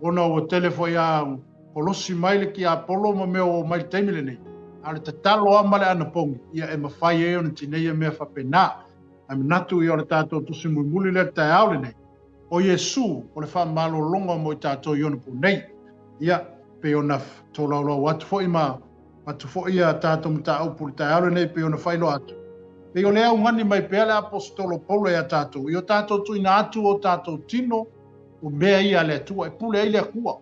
Ona ua tele foi a kolosi mai le tiapolo ma mea ua oo mai i le taimi lenei, a o le tatalo lava ma le anapogi, ia e mafai ai ona tineia mea faapena. Ae manatu ia o le tatou tusi mulimuli lea i le taeao lenei, o Iesu o le faamalologa mo i tatou i ona po nei. Ia, pei ona tolaulau atu foi ma atu foi ia tatou mataupu i le taeao lenei pei ona faailoa atu. Pei o lea augani mai pea le Aposetolo Paulo ia tatou, i o tatou tuuina atu o tatou tino, o mea ia a le Atua, e pule ai le Atua.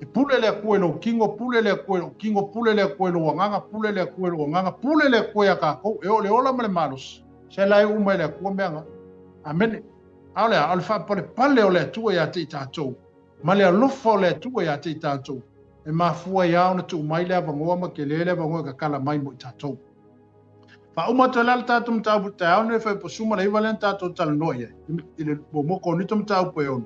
E pule le Atua i lou tino, pule le Atua i lou tino, pule le Atua i lou agaga, pule le Atua i lou agaga, pule le Atua ia tatou, e oo i le ola ma le malosi. Se la e uma i le Atua mea na. Amene. A o le a? O le faapalepale o le Atua ia te i tatou, ma le alofa o le Atua ia te i tatou, e mafua ai lava ona tuu mai le avanoa ma tele le avanoa e tatala mai mo i tatou. Faauma atu ai la le tatou mataupu i le taeao lenei fai 19 lea na tatou talanoa i ai i le muamua Korinito mataupu e 6.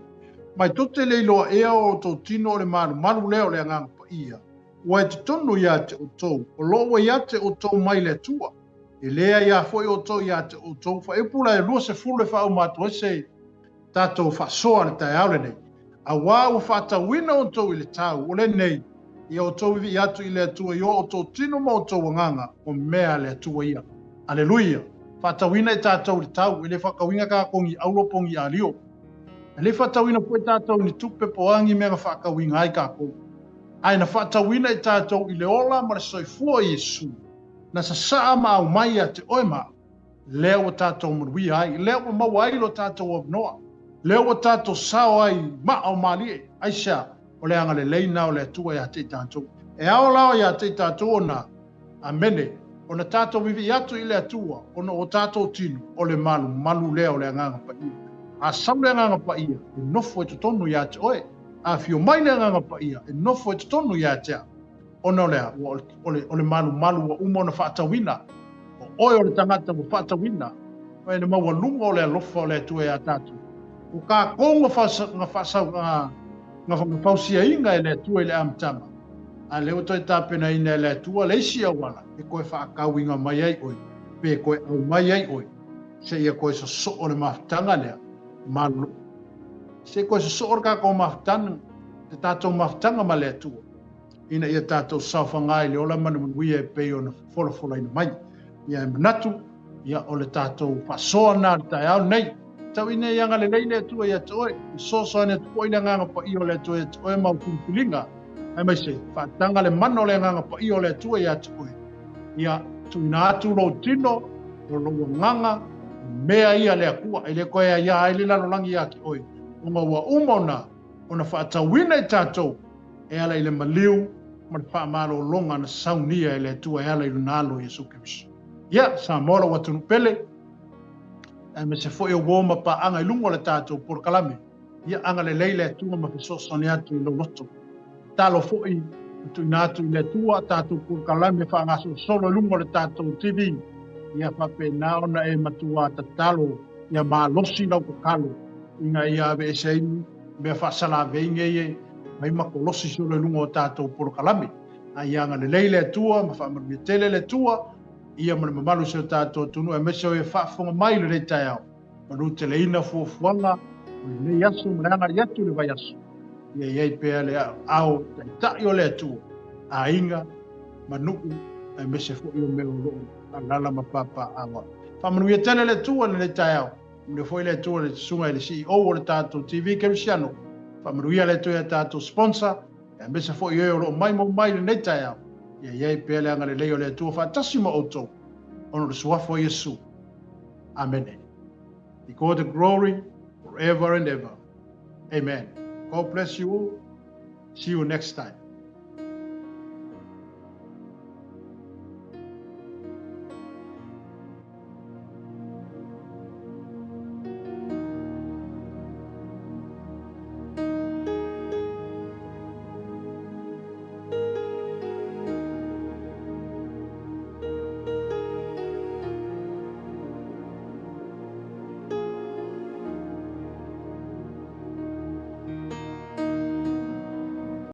Mai tou te le iloa ea o outou tino o le malumalu lea o le Agaga Paia, ua i totonu ia te outou, o lo o ua ia te outou mai le Atua. E le aiā foi outou ia te outou. Faaiupu la e 20 e faauma atu ai se tatou faasoa i le taeao lenei, auā ua faatauina outou i le tau, o lenei, ia outou vivii atu i le Atua i o outou tino ma outou agaga, o mea a le Atua ia. Aleluia! Faatauina i tatou i le tau, e le faatauina tatou ni auro po o ni alio. E le faatauina foi tatou i ni tupe po o a ni mea na faatauina ai tatou. Ae na faatauina i tatou i le ola ma le soifua o Iesu, na sasaa ma aumai ia te oe ma au. Lea ua tatou manuia ai, lea ua maua ai lo tatou avanoa, lea ua tatou sao ai i maa o malie. Aisea? O le agalelei na o le Atua ia te i tatou. E ao la ia te i tatou ona, amene, ona tatou vivii atu i le Atua ona o tatou tino, o le malumalu lea o le Agaga Paia. A sau le Agaga Paia, e nofo i totonu ia te oe. A afio mai le Agaga Paia, e nofo i totonu ia te au. Ona o le a? Ua o le, o le malumalu ua uma ona faatauina. O oe o le tagata ua faatauina. Mai le maualuga o le alofa o le Atua iā tatou. O kākou na na faasau, na, na fausiaina e le Atua i le amataga, a lea ua toe tapenaina e le Atua le isi auala e toe faatauina mai ai oe, pe toe aumai ai oe, seia toe sosoo le mafutaga lea, malolo. Se toe sosoo le tatou mafutaga, le tatou mafutaga ma le Atua. ina ia tatou saofaga i le ola ma le manuia e pei ona folafolaina mai. Ia e manatu, ia o le tatou faasoa lena i le taeao lenei. Tau ina ia agalelei le Atua ia te oe, e fesoasoani atu foi le Agaga Paia o le Atua ia te oe ma au filifiliga, aemaise faataga le mana o le Agaga Paia o le Atua ia te oe. Ia tuuina atu lou tino, o lou agaga, o mea ia a le Atua, e le toe aiā ai le lalolagi ia te oe, ona ua uma ona ona faatauina i tatou e ala i le maliu ma le faamalologa na saunia e le Atua e ala i Lona Alo Iesu Keriso. Ia, Samoa lou atunuu pele, aemaise foi o uo ma paaga i luga o le tatou polokalame, ia agalelei le Atua ma fesoasoani atu i lou loto. Tatalo foi ma tuuina atu i le Atua tatou polokalame faagasolosolo i luga o le tatou TV, ia faapena ona e matua tatalo ia malosi lau tatalo ina ia aveese ai mea faasalavei nei e mai ma kolosi solo i luga o tatou polokalame. A ia agalelei le Atua ma faamanuia tele le Atua ia ma le mamalu o si o tatou atunuu aemaise o e faafofoga mai i lenei taeao. Manuteleina fuafuaga o lenei aso ma le agai atu i le vaiaso. Ia i ai pea le aao taitai o le Atua, aiga ma nuu aemaise foi o mea o lo o alaala ma papaaao ai. Faamanuia tele le Atua i lenei taeao. Faamanuia foi le Atua i le susuga i le CEO o le tatou TV Kerisiano. Faamanuia le Atua i a tatou sponsor, aemaise foi e o lo o maimau mai i lenei taeao. Ia i ai pea le agalelei o le Atua faatasi ma outou, ona o le suafa o Iesu. Amene. Be God the glory forever and ever. Amen. God bless you all. See you next time.